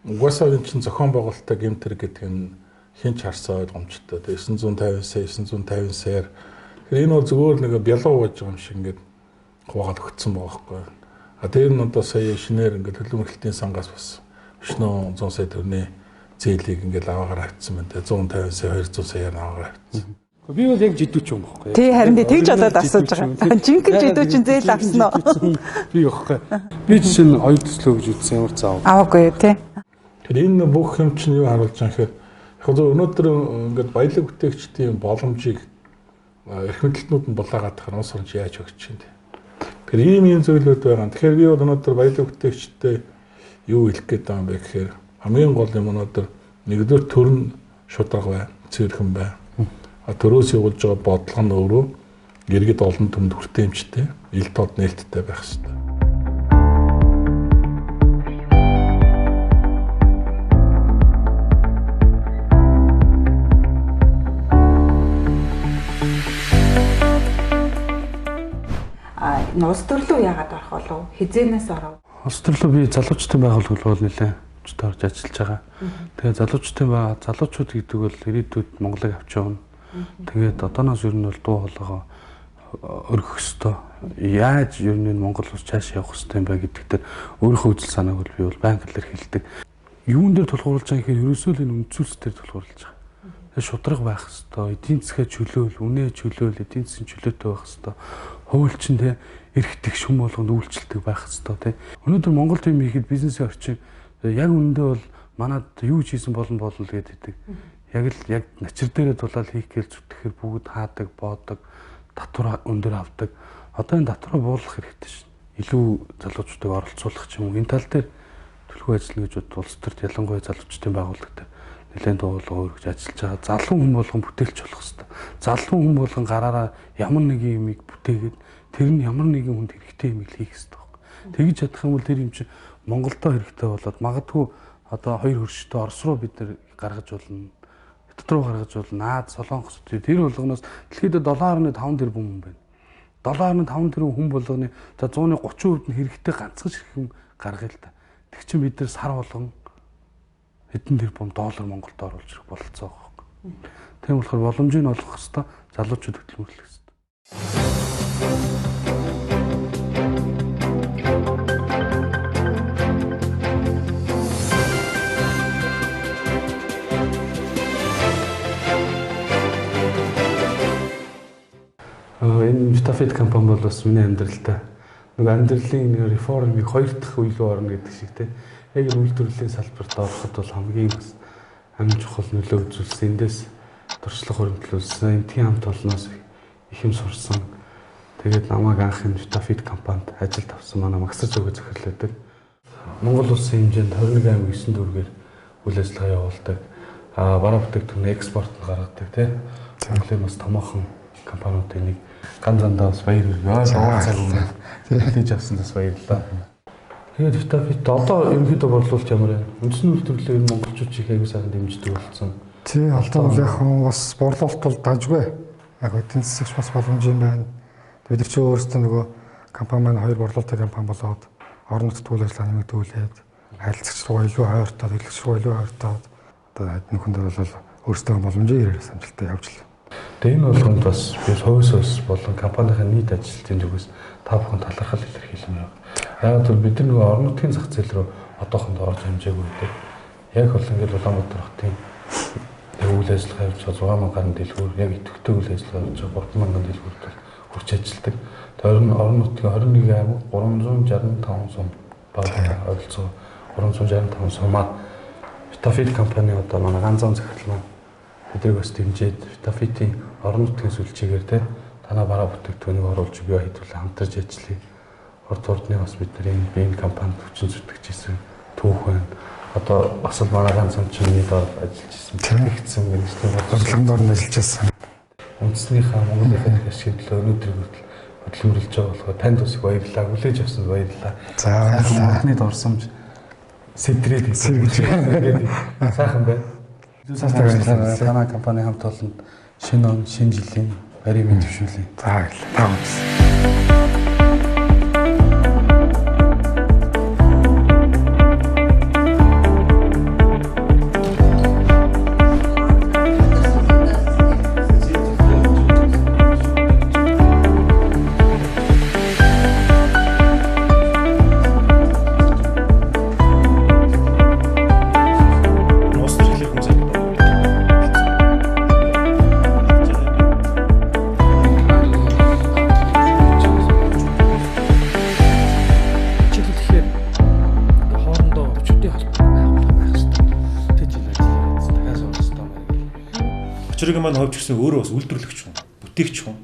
Угаасаа энэ чинь зохион байгуулалттай гэмтэр гэдэг нь хэн ч харсан ойлгомжтой. 950 сая 950 саяар. Тэгэхээр энэ бол зүгээр нэг бялуу байж байгаа юм шиг ингээд хуваагаад өгсөн байгаа байхгүй. А тэр нь одоо сая шинээр ингээд төлөв мөрөлтийн сангаас бас өчнөө 100 сая төгрөгийн зээлийг ингээд аваагаар авчихсан байна. 150 сая 200 саяар аваагаар авчихсан. Би бол яг жидүүч юм байхгүй. Тий харин би тэгж болоод асууж байгаа. Жинхэнэ жидүүчин зээл авсан уу? Би явахгүй. Би жишээ нь хоёр төслөө гэж үзсэн ямар ч зав. Аваагүй тий. Тэгэхээр энэ бүх юм чинь юу харуулж байгаа гэхээр яг зөв өнөөдөр ингээд баялаг бүтээгчдийн боломжийг эрх мэдэлтнүүд нь булаагаад тахаар улс орон яаж өгч чинь. Тэгэхээр ийм ийм зүйлүүд байгаа. Тэгэхээр би бол өнөөдөр баялаг бүтээгчдэд юу хэлэх гээд байгаа юм бэ гэхээр хамгийн гол юм өнөөдөр нэгдүгээр төр нь шударга бай, цэвэрхэн бай. А төрөөс явуулж байгаа бодлого нь өөрөө иргэд олон түмэнд хүртээмжтэй, ил тод нээлттэй байх ёстой. Улс төрлөө яагаад орох болов? Хизээнээс оров? Улс төрлөө би залуучдын байгууллага бол нэлээд хүчтэй орж ажиллаж байгаа. Тэгээ залуучдын залуучууд гэдэг бол ирээдүйд Монголыг авч явна. Тэгээд одооноос ер нь бол дуу хоолойгоо өргөх ёстой. Яаж ер нь Монгол улс цааш явах ёстой юм бэ гэдэг дээр өөрийнхөө үзэл санааг бол би бол байнга илэрхийлдэг. Юун дээр тулгуурлаж байгаа гэхээр ерөөсөө л энэ үндсүүлс дээр тулгуурлаж байгаа. Тэгээ шударга байх ёстой, эдийн засгаа чөлөөл, үнэ чөлөөл, эдийн засгийн чөлөөтэй байх ёстой. Хуульчин те эрх тэгш хүм болгонд үйлчлдэг байх ёстой те. Өнөөдөр Монголд юм хийхэд бизнесийн орчин яг үнэндээ бол манад юу ч хийсэн болно л гэдэг. Яг л яг начир дээрээ тулаал хийх гээл зүтгэхээр бүгд хаадаг, боодог, татвар өндөр авдаг. Одоо энэ татвараа буулгах хэрэгтэй шин. Илүү залуучуудыг оролцуулах ч юм уу. Энэ тал дээр төлхөө ажиллана гэж бод улс төрт ялангуяа залуучдын байгууллага дээр нэлээд дуулга өргөж ажиллаж байгаа. Залуу хүн болгон бүтээлч болох хэрэгтэй. Залуу хүн болгон гараараа ямар нэгэн юмыг бүтээгээд тэр нь ямар нэгэн хүнд хэрэгтэй юмыг хийх хэрэгтэй байхгүй. Тэгж чадах юм бол тэр юм чинь Монголдо хэрэгтэй болоод магадгүй одоо хоёр хөрштэй Орос руу бид нэр гаргаж болно. Хятад руу гаргаж болно. Наад Солонгос тэр болгоноос дэлхийд 7.5 тэрбум хүн байна. 7.5 тэрбум хүн болгоны за 130% нь хэрэгтэй ганцхан ширхэг гаргая л та. Тэг чинь бид нар сар болгон хэдэн тэрбум доллар Монголд оруулж ирэх бололцоо байгаа байхгүй. Тийм болохоор боломжийг олгох хэвээр залуучууд хөдөлмөрлөх хэвээр. Энэ Vitafit компани бол бас миний амьдралдаа нөгөө амьдралын нэг реформыг хоёр дахь үе рүү орно гэдэг шиг те. Яг энэ үйлдвэрлэлийн салбарт ороход бол хамгийн бас хамгийн чухал нөлөө үзүүлсэн. Эндээс туршлага хуримтлуулсан. Эмтгийн хамт олноос их юм сурсан. Тэгээд намайг анх энэ Vitafit компанид ажилд авсан манай Магсар зүгээ захирлаадаг. Монгол улсын хэмжээнд 21 аймаг 9 дүүргээр үйл ажиллагаа явуулдаг. Бараа бүтээгдэхүүн экспорт нь гаргадаг тий. Монголын бас томоохон компаниудын нэг ган зандаа бас баяр хүргэе. Цаг өмнө хүлээж авсан бас баярлалаа. Тэгээд Vitafit одоо ерөнхийдөө борлуулалт ямар байна? Үндэсний үйлдвэрлэлээр энэ монголчууд их аягүй сайхан дэмждэг болсон. Тий, одоо бол яг бас борлуулалт бол дажгүй. Яг эдийн засагч бас боломж юм байна. Бид нар чи өөрсдөө нөгөө компани маань хоёр борлуулалтын компани болоод орон нутгад үйл ажиллагаа нэмэгдүүлээд харилцагч руу илүү ойртоод, хэрэглэгч руу илүү ойртоод одоо нөхөндөө бол өөрсдөө боломжийн ирээрээс амжилттай явж л. Тэгээ энэ болгонд бас би хувьс ус болон компанийн нийт ажилтны зүгээс та бүхэн талархал илэрхийлмээр байна. Яг бол бид нар нөгөө орон нутгийн зах зээл рүү одоохондоо орж амжаагүй гэдэг. Яг бол ингээд Улаанбаатар хотын яг үйл ажиллагаа явуулж байгаа 6000 гаруй дэлгүүр, яг идэвхтэй үйл ажиллагаа явуулж байгаа 3000 дэлгүүрт бол хүрч ажилладаг. Тэр орон нутгийн 21 аймаг 365 сум баг ойролцоогоо 365 сумаар Vitafit компани одоо манай ганцхан захирал маань тэднийг бас дэмжиж Vitafit-ийн орон нутгийн сүлжээгээр те танаа бараа бүтээгдэхүүнийг оруулж өгөө хэдүүлээ хамтарч ажиллая. Урд урдны бас бид нар энэ компанид хүчин зүтгэж исэн түүх байна. Одоо бас л манай ганцхан чиний доор ажиллаж исэн, тэгсэн мэргэжлийн бодлогондоор нь ажиллаж исэн. Үндэснийхаа Монголын ашигын төлөө өнөөдрийг хүртэл хөдөлмөрлөж байгаа болохоор танд бас их баярлалаа. Хүлээж авсанд баярлалаа. За баярлалаа. Модны дурсамж сэтрээд сэргэж сайхан байна. Танай компани хамт олонд шинэ он, шинэ жилийн баярын мэнд төвшүүлье. За баярлалаа. Та бүхэн. Очрыг маань ховж гисэн өөрөө бас үйлдвэрлэгч хүн, бүтээгч хүн.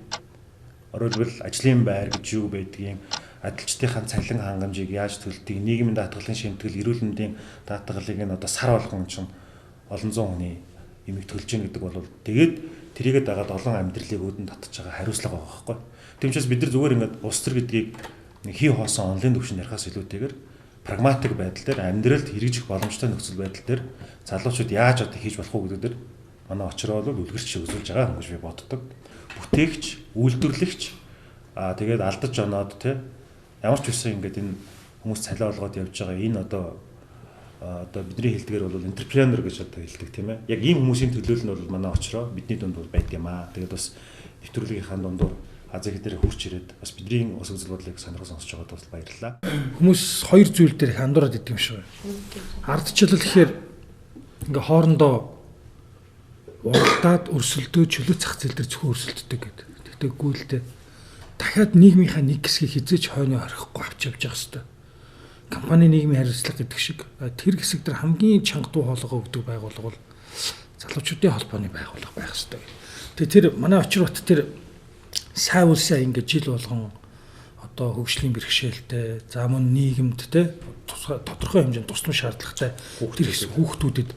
Оройлбол ажлын байр гэж юу байдгийг, ажилчдынхаа цалин хангамжийг яаж төлдөг, нийгмийн даатгалын шимтгэл, эрүүл мэндийн даатгалыг нь одоо сар болгон чинь олон зуун хүний имийг төлж гин гэдэг бол тэгээд тэрийгэ дагаад олон амьдралыг үүдэн татж байгаа хариуцлага байгаа байхгүй. Тийм учраас бид нар зүгээр ингээд улс төр гэдгийг хий хоосон онлайн төвшөнд ярихаас илүүтэйгээр прагматик байдал дээр амьдралд хэрэгжих боломжтой нөхцөл байдал дээр залуучууд яаж одоо хийж болох уу гэдэг дээр манай очроо бол үлгэрч шиг үзүүлж байгаа юм гэж би боддог. Бүтээгч, үйлдвэрлэгч тэгээд алдаж оноод те ямар ч үсэн ингээд энэ хүмүүс цалиа олгоод явж байгаа энэ одоо бидний хэлдгээр бол энтерпренер гэж одоо хэлдэг тийм ээ. Яг ийм хүмүүсийн төлөөлөл нь бол манай очроо бидний дунд бол байд юм аа. Тэгээд бас нэвтрүүлгийнхаа дундуур Азийн дээр хурц ирээд бас бидний ус үзэл бодлыг сонирхол сонсож байгаад бас баярлалаа. Хүмүүс хоёр зүйл дээр их андуураад идэв юм шиг байна. Ардчлал гэхээр ингээ хоорондоо уралдаад өрсөлдөө чөлөө зах зээл дээр зөвхөн өрсөлддөг гэдэг. Тэгтээгүй л дээ. Дахиад нийгмийнхаа нэг хэсгийг хизээч хойноо орхихгүй авч явж явах хэвээр. Компани нийгмийн хариуцлага гэдэг шиг тэр хэсэг дээр хамгийн чанга дуу хоолойгоо өгдөг байгууллага бол залуучуудын холбооны байгууллага байх хэвээр. Тэгээ тэр манай Очир бат тэр сайн улсаа ингээд жил болгон одоо хөгжлийн бэрхшээлтэй, за мөн нийгэмд те тодорхой хэмжээнд тусламж шаардлагатай тэр хэсэг хүүхдүүдэд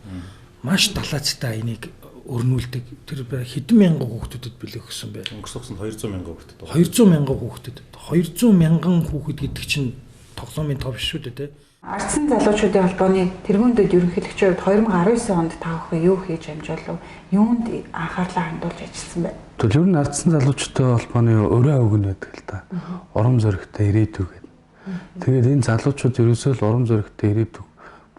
маш далаацтай энийг өрнүүлдэг. Тэр хэдэн мянган хүүхдүүдэд бэлэг өгсөн бэ? Өнгөрсөн хугацаанд 200 мянган хүүхдэд. 200 мянган хүүхдэд. 200 мянган хүүхэд гэдэг чинь тоглоомын тоо биш шүү дээ, тэ. Ардсан залуучуудын холбооны тэргүүндэд ерөнхийлөгчийн хувьд 2019 онд та бүхэн юу хийж амжуулав? Юунд анхаарлаа хандуулж ажилласан бэ? Тэгвэл ер нь ардсан залуучуудын холбооны өрөө авиг нь байдаг л да. Урам зоригтой ирээдүй гэдэг. Тэгээд энэ залуучууд ерөөсөө л урам зоригтой ирээдүй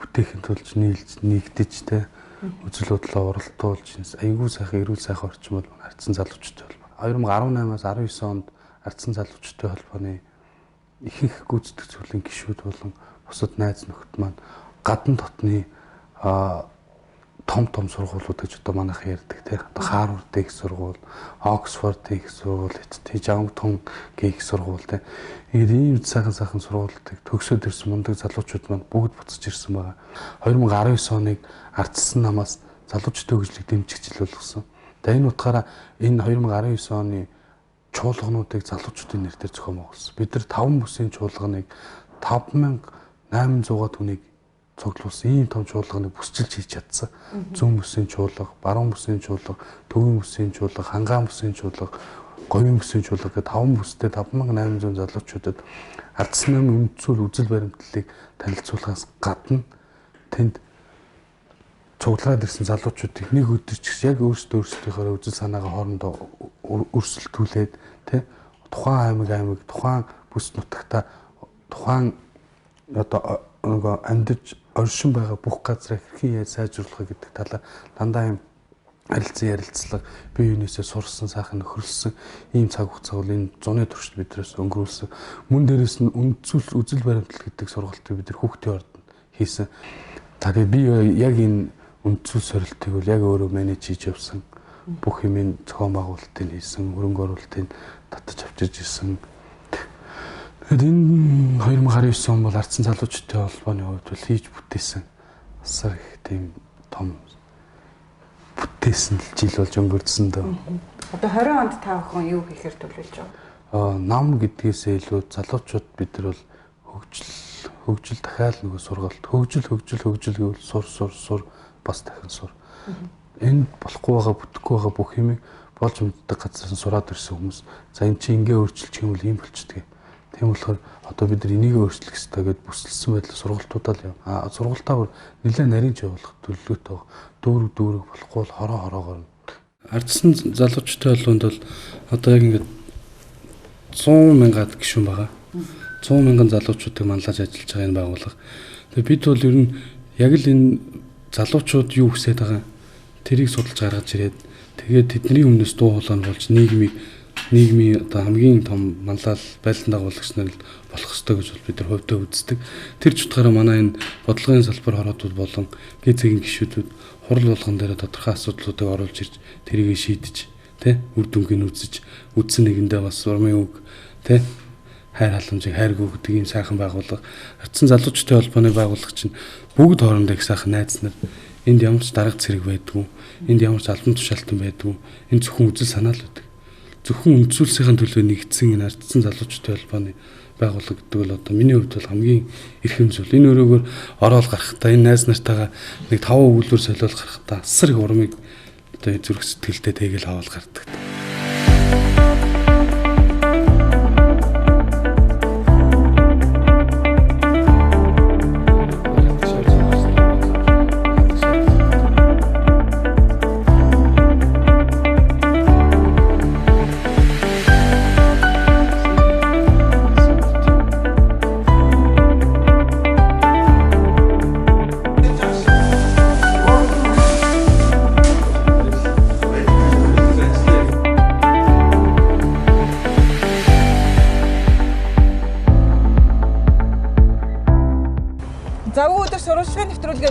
бүтээхин тулд нийлж нэгдэж тэ үзэл бодлоо уралдуулж айгүй сайхан эрүүл сайхан орчин бол ардсан залуучуудын холбоо. 2018-аас 19 онд ардсан залуучуудын холбооны ихэнх гүйцэтгэх зүйлийн гишүүд болон бусад найз нөхөд маань гадна дотны том том сургуулиуд гэж одоо манайх ярьдаг тий. Одоо Харвард их сургууль, Оксфорд их сургууль, Жангтун гэх сургууль тий. Ингээд ийм сайхан сайхан сургуулиудыг төгсөөд ирсэн мундаг залуучууд маань бүгд буцаж ирсэн байгаа. 2019 оныг ардчилсан намаас залуучдын хөгжлийг дэмжих жил болгосон. За энэ утгаараа энэ 2019 оны чуулгануудыг залуучуудын нэр дээр зохион байгуулсан. Бид нар 5 бүсийн чуулганыг 5800 хүнийг цуглуулсан ийм том чуулганыг бүсчилж хийж чадсан. Зүүн бүсийн чуулга, баруун бүсийн чуулга, төвийн бүсийн чуулга, хангаан бүсийн чуулга, говийн бүсийн чуулга гэх 5 бүстэй 5800 залуучуудад ардсан намын үндсүүл үзэл баримтлалыг танилцуулахаас гадна тэнд цуглаад ирсэн залуучуудыг нэг өдөр ч гэсэн яг өөрсдийнхөө үзэл санаагаа хоорондоо өрсөлдүүлээд тий тухайн аймаг тухайн бүс нутагта тухайн одоо нөгөө амьдарч оршин байгаа бүх газраа хэрхэн яаж сайжруулах гэдэг талаар дандаа юм харилцан ярилцлага бие биенээсээ сурсан, сайхан нөхөрлсөн ийм цаг хугацаа бол энэ зуны туршид биднээс өнгөрүүлсэн. Мөн дээрээс нь үндсүүл үзэл баримтлал гэдэг сургалтыг бид нар хүүхдийн ордонд хийсэн. За тэгээд би яг энэ үндсүүл сорилтыг бол яг өөрөө менеж хийж явсан. Бүх юмын зохион байгуулалтыг хийсэн, хөрөнгө оруулалтыг татаж авчирж ирсэн. Тэгэхээр энэ 2019 он бол ардсан залуучдын холбооны хувьд бол хийж бүтээсэн асар их тийм том бүтээсэн жил болж өнгөрсөн дөө. Одоо 20 онд та бүхэн юу хийхээр төлөвлөж байгаа? Нам гэдгээсээ илүү залуучууд бид нар бол хөгжил дахиад нөгөө сургалт хөгжил гэвэл сур бас дахин сур. Энд болохгүй байгаа бүтэхгүй байгаа бүх юмыг болж мэддэг газраас сураад ирсэн хүмүүс. За эн чинь ингээ өөрчилчих юм бол ийм болчдөг. Тийм болохоор одоо бид нар энийг өөрчлөх ёстой гэдээ бүсэлсэн байдлаар сургалтуудаа л юм. А сургалтаа бүр нэлээд нарийн явуулах төлөвлөгөөтэй байгаа. Дүүрэг болохгүй бол хороогоор. Ардсан залуучдын холбоонд бол одоо яг ингээд 100 мянгаад гишүүн байгаа. 100 мянган залуучуудыг манлайлж ажиллаж байгаа энэ байгууллага. Тэгээ бид бол ер нь яг л энэ залуучууд юу хүсэж байгаа тэрийг судалж гаргаж ирээд тэгээд тэдний өмнөөс дуу хоолой нь болж нийгмийн одоо хамгийн том манлайл байлдан дагуулагч нар болох ёстой гэж бид нар хувьдаа үздэг. Тэр ч утгаараа манай энэ бодлогын салбар хороодууд болон гээ цэгийн гишүүдүүд хурал болгон дээр тодорхой асуудлуудыг оруулж ирж тэрийг шийдэж тэ үр дүнгийг үзэж үдсэн нэгэндээ бас урмын үг тэ хайр халамжийг хайргүй гэдэг ийм сайхан байгууллага. Ардсан залуучдын холбооны байгууллага чинь бүгд хоорондоо их сайхан найз нар. Энд ямар ч дарга цэрэг байдгүй. Энд ямар ч албан тушаалтан байдгүй. Энэ зөвхөн үзэл санаа л байдаг. Зөвхөн үндсүүлсийн төлөө нэгдсэн энэ ардсан залуучдын холбооны байгууллага гэдэг бол одоо миний хувьд бол хамгийн эрхэм зүйл. Энэ өрөөгөр ороод гарахдаа энэ найз нартайгаа нэг 5 өгүүлбэр солиол гарахдаа асар их урмыг одоо зүрх сэтгэлдээ тэгэл аваад гардаг.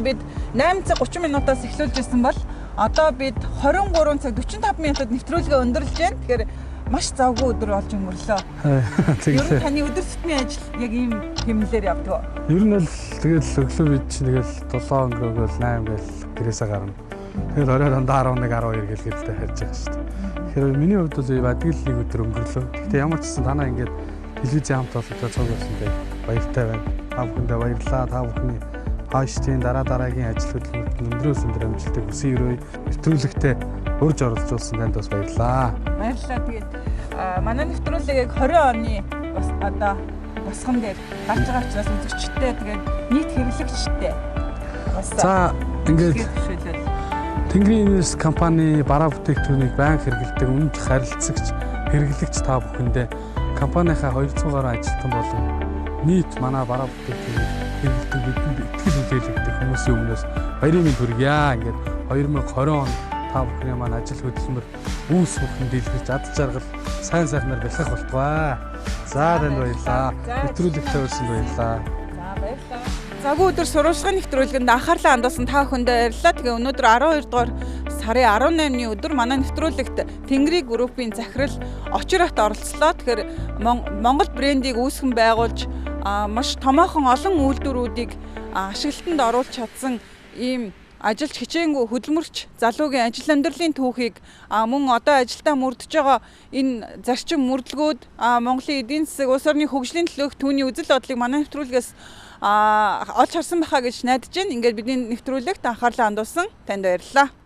Бид 8 цаг 30 минутаас эхлүүлж ирсэн бол одоо бид 23 цаг 45 минутад нэвтрүүлгээ өндөрлөж байна. Тэгэхээр маш завгүй өдөр болж өнгөрлөө. Ер нь таны өдөр тутмын ажил яг ийм хэмнэлээр явдаг. Ер нь л тэгэл өглөө бид чинь тэгэл 7 өнгөрөөгөл 8 гээл гэрээсээ гарна. Тэгэл орой дандаа 11 12 гээл гэрэлтэй харж байгаа шүү дээ. Тэгэхээр миний хувьд бол адил нэг өдөр өнгөрлөө. Гэхдээ ямар ч гэсэн танаа ингээд телевизийн хамт олонтой цуг явсантай баяртай байна. Та бүхэндээ баярлалаа. Та бүхний хаашдын дараа дараагийн ажил хөдөлмөрт өндрөөс өндөр амжилтыг хүсье өрөөе. Нэвтрүүлэгтээ урьж оролцуулсан танд бас баярлалаа. Баярлалаа. Тэгээд манай нэвтрүүлэг яг 20 оны бас одоо босгон дээр гарч байгаа учраас үзэгчтэй тэгээд нийт хэрэглэгчтэй бас за ингээд Тэнгэрийн инвест компани бараа бүтээгдэхүүнийг байнга хэрэглэдэг үнэнч харилцагч хэрэглэгч та бүхэндээ компанийнхаа 200 гаруй ажилтан болон нийт манай бараа бүтээгдэхүүнийг хэрэглэдэг бидэнд итгэл хүлээлгдэг хүмүүсийн өмнөөс баярын мэнд хүргье. Ингээд 2020 он та бүхний маань ажил хөдөлмөр үүс бүхэн дэлгэрч ад жаргал сайн сайхнаар бэлхэх болтугай. За танд баярлалаа. Нэвтрүүлэгтээ урьсанд баярлалаа. За баярлалаа. Завгүй өдөр сурвалжлагын нэвтрүүлгэнд анхаарлаа хандуулсан та бүхэндээ баярлалаа. Тэгээ өнөөдөр 12 дугаар сарын 18-ны өдөр манай нэвтрүүлэгт Тэнгэрийн группийн захирал Очир хат оролцлоо. Тэгэхээр Монгол брендийг үүсгэн байгуулж маш томоохон олон үйлдвэрүүдийг ашиглалтанд оруулж чадсан ийм ажиллаж хичээнгүй хөдөлмөрч залуугийн ажил амьдралын түүхийг, мөн одоо ажилдаа мөрдөж байгаа энэ зарчим мөрдлөгүүд, Монголын эдийн засаг, улс орны хөгжлийн төлөөх түүний үзэл бодлыг манай нэвтрүүлгээс олж харсан байхаа гэж найдаж байна. Ингээд бидний нэвтрүүлэгт анхаарлаа хандуулсан танд баярлалаа.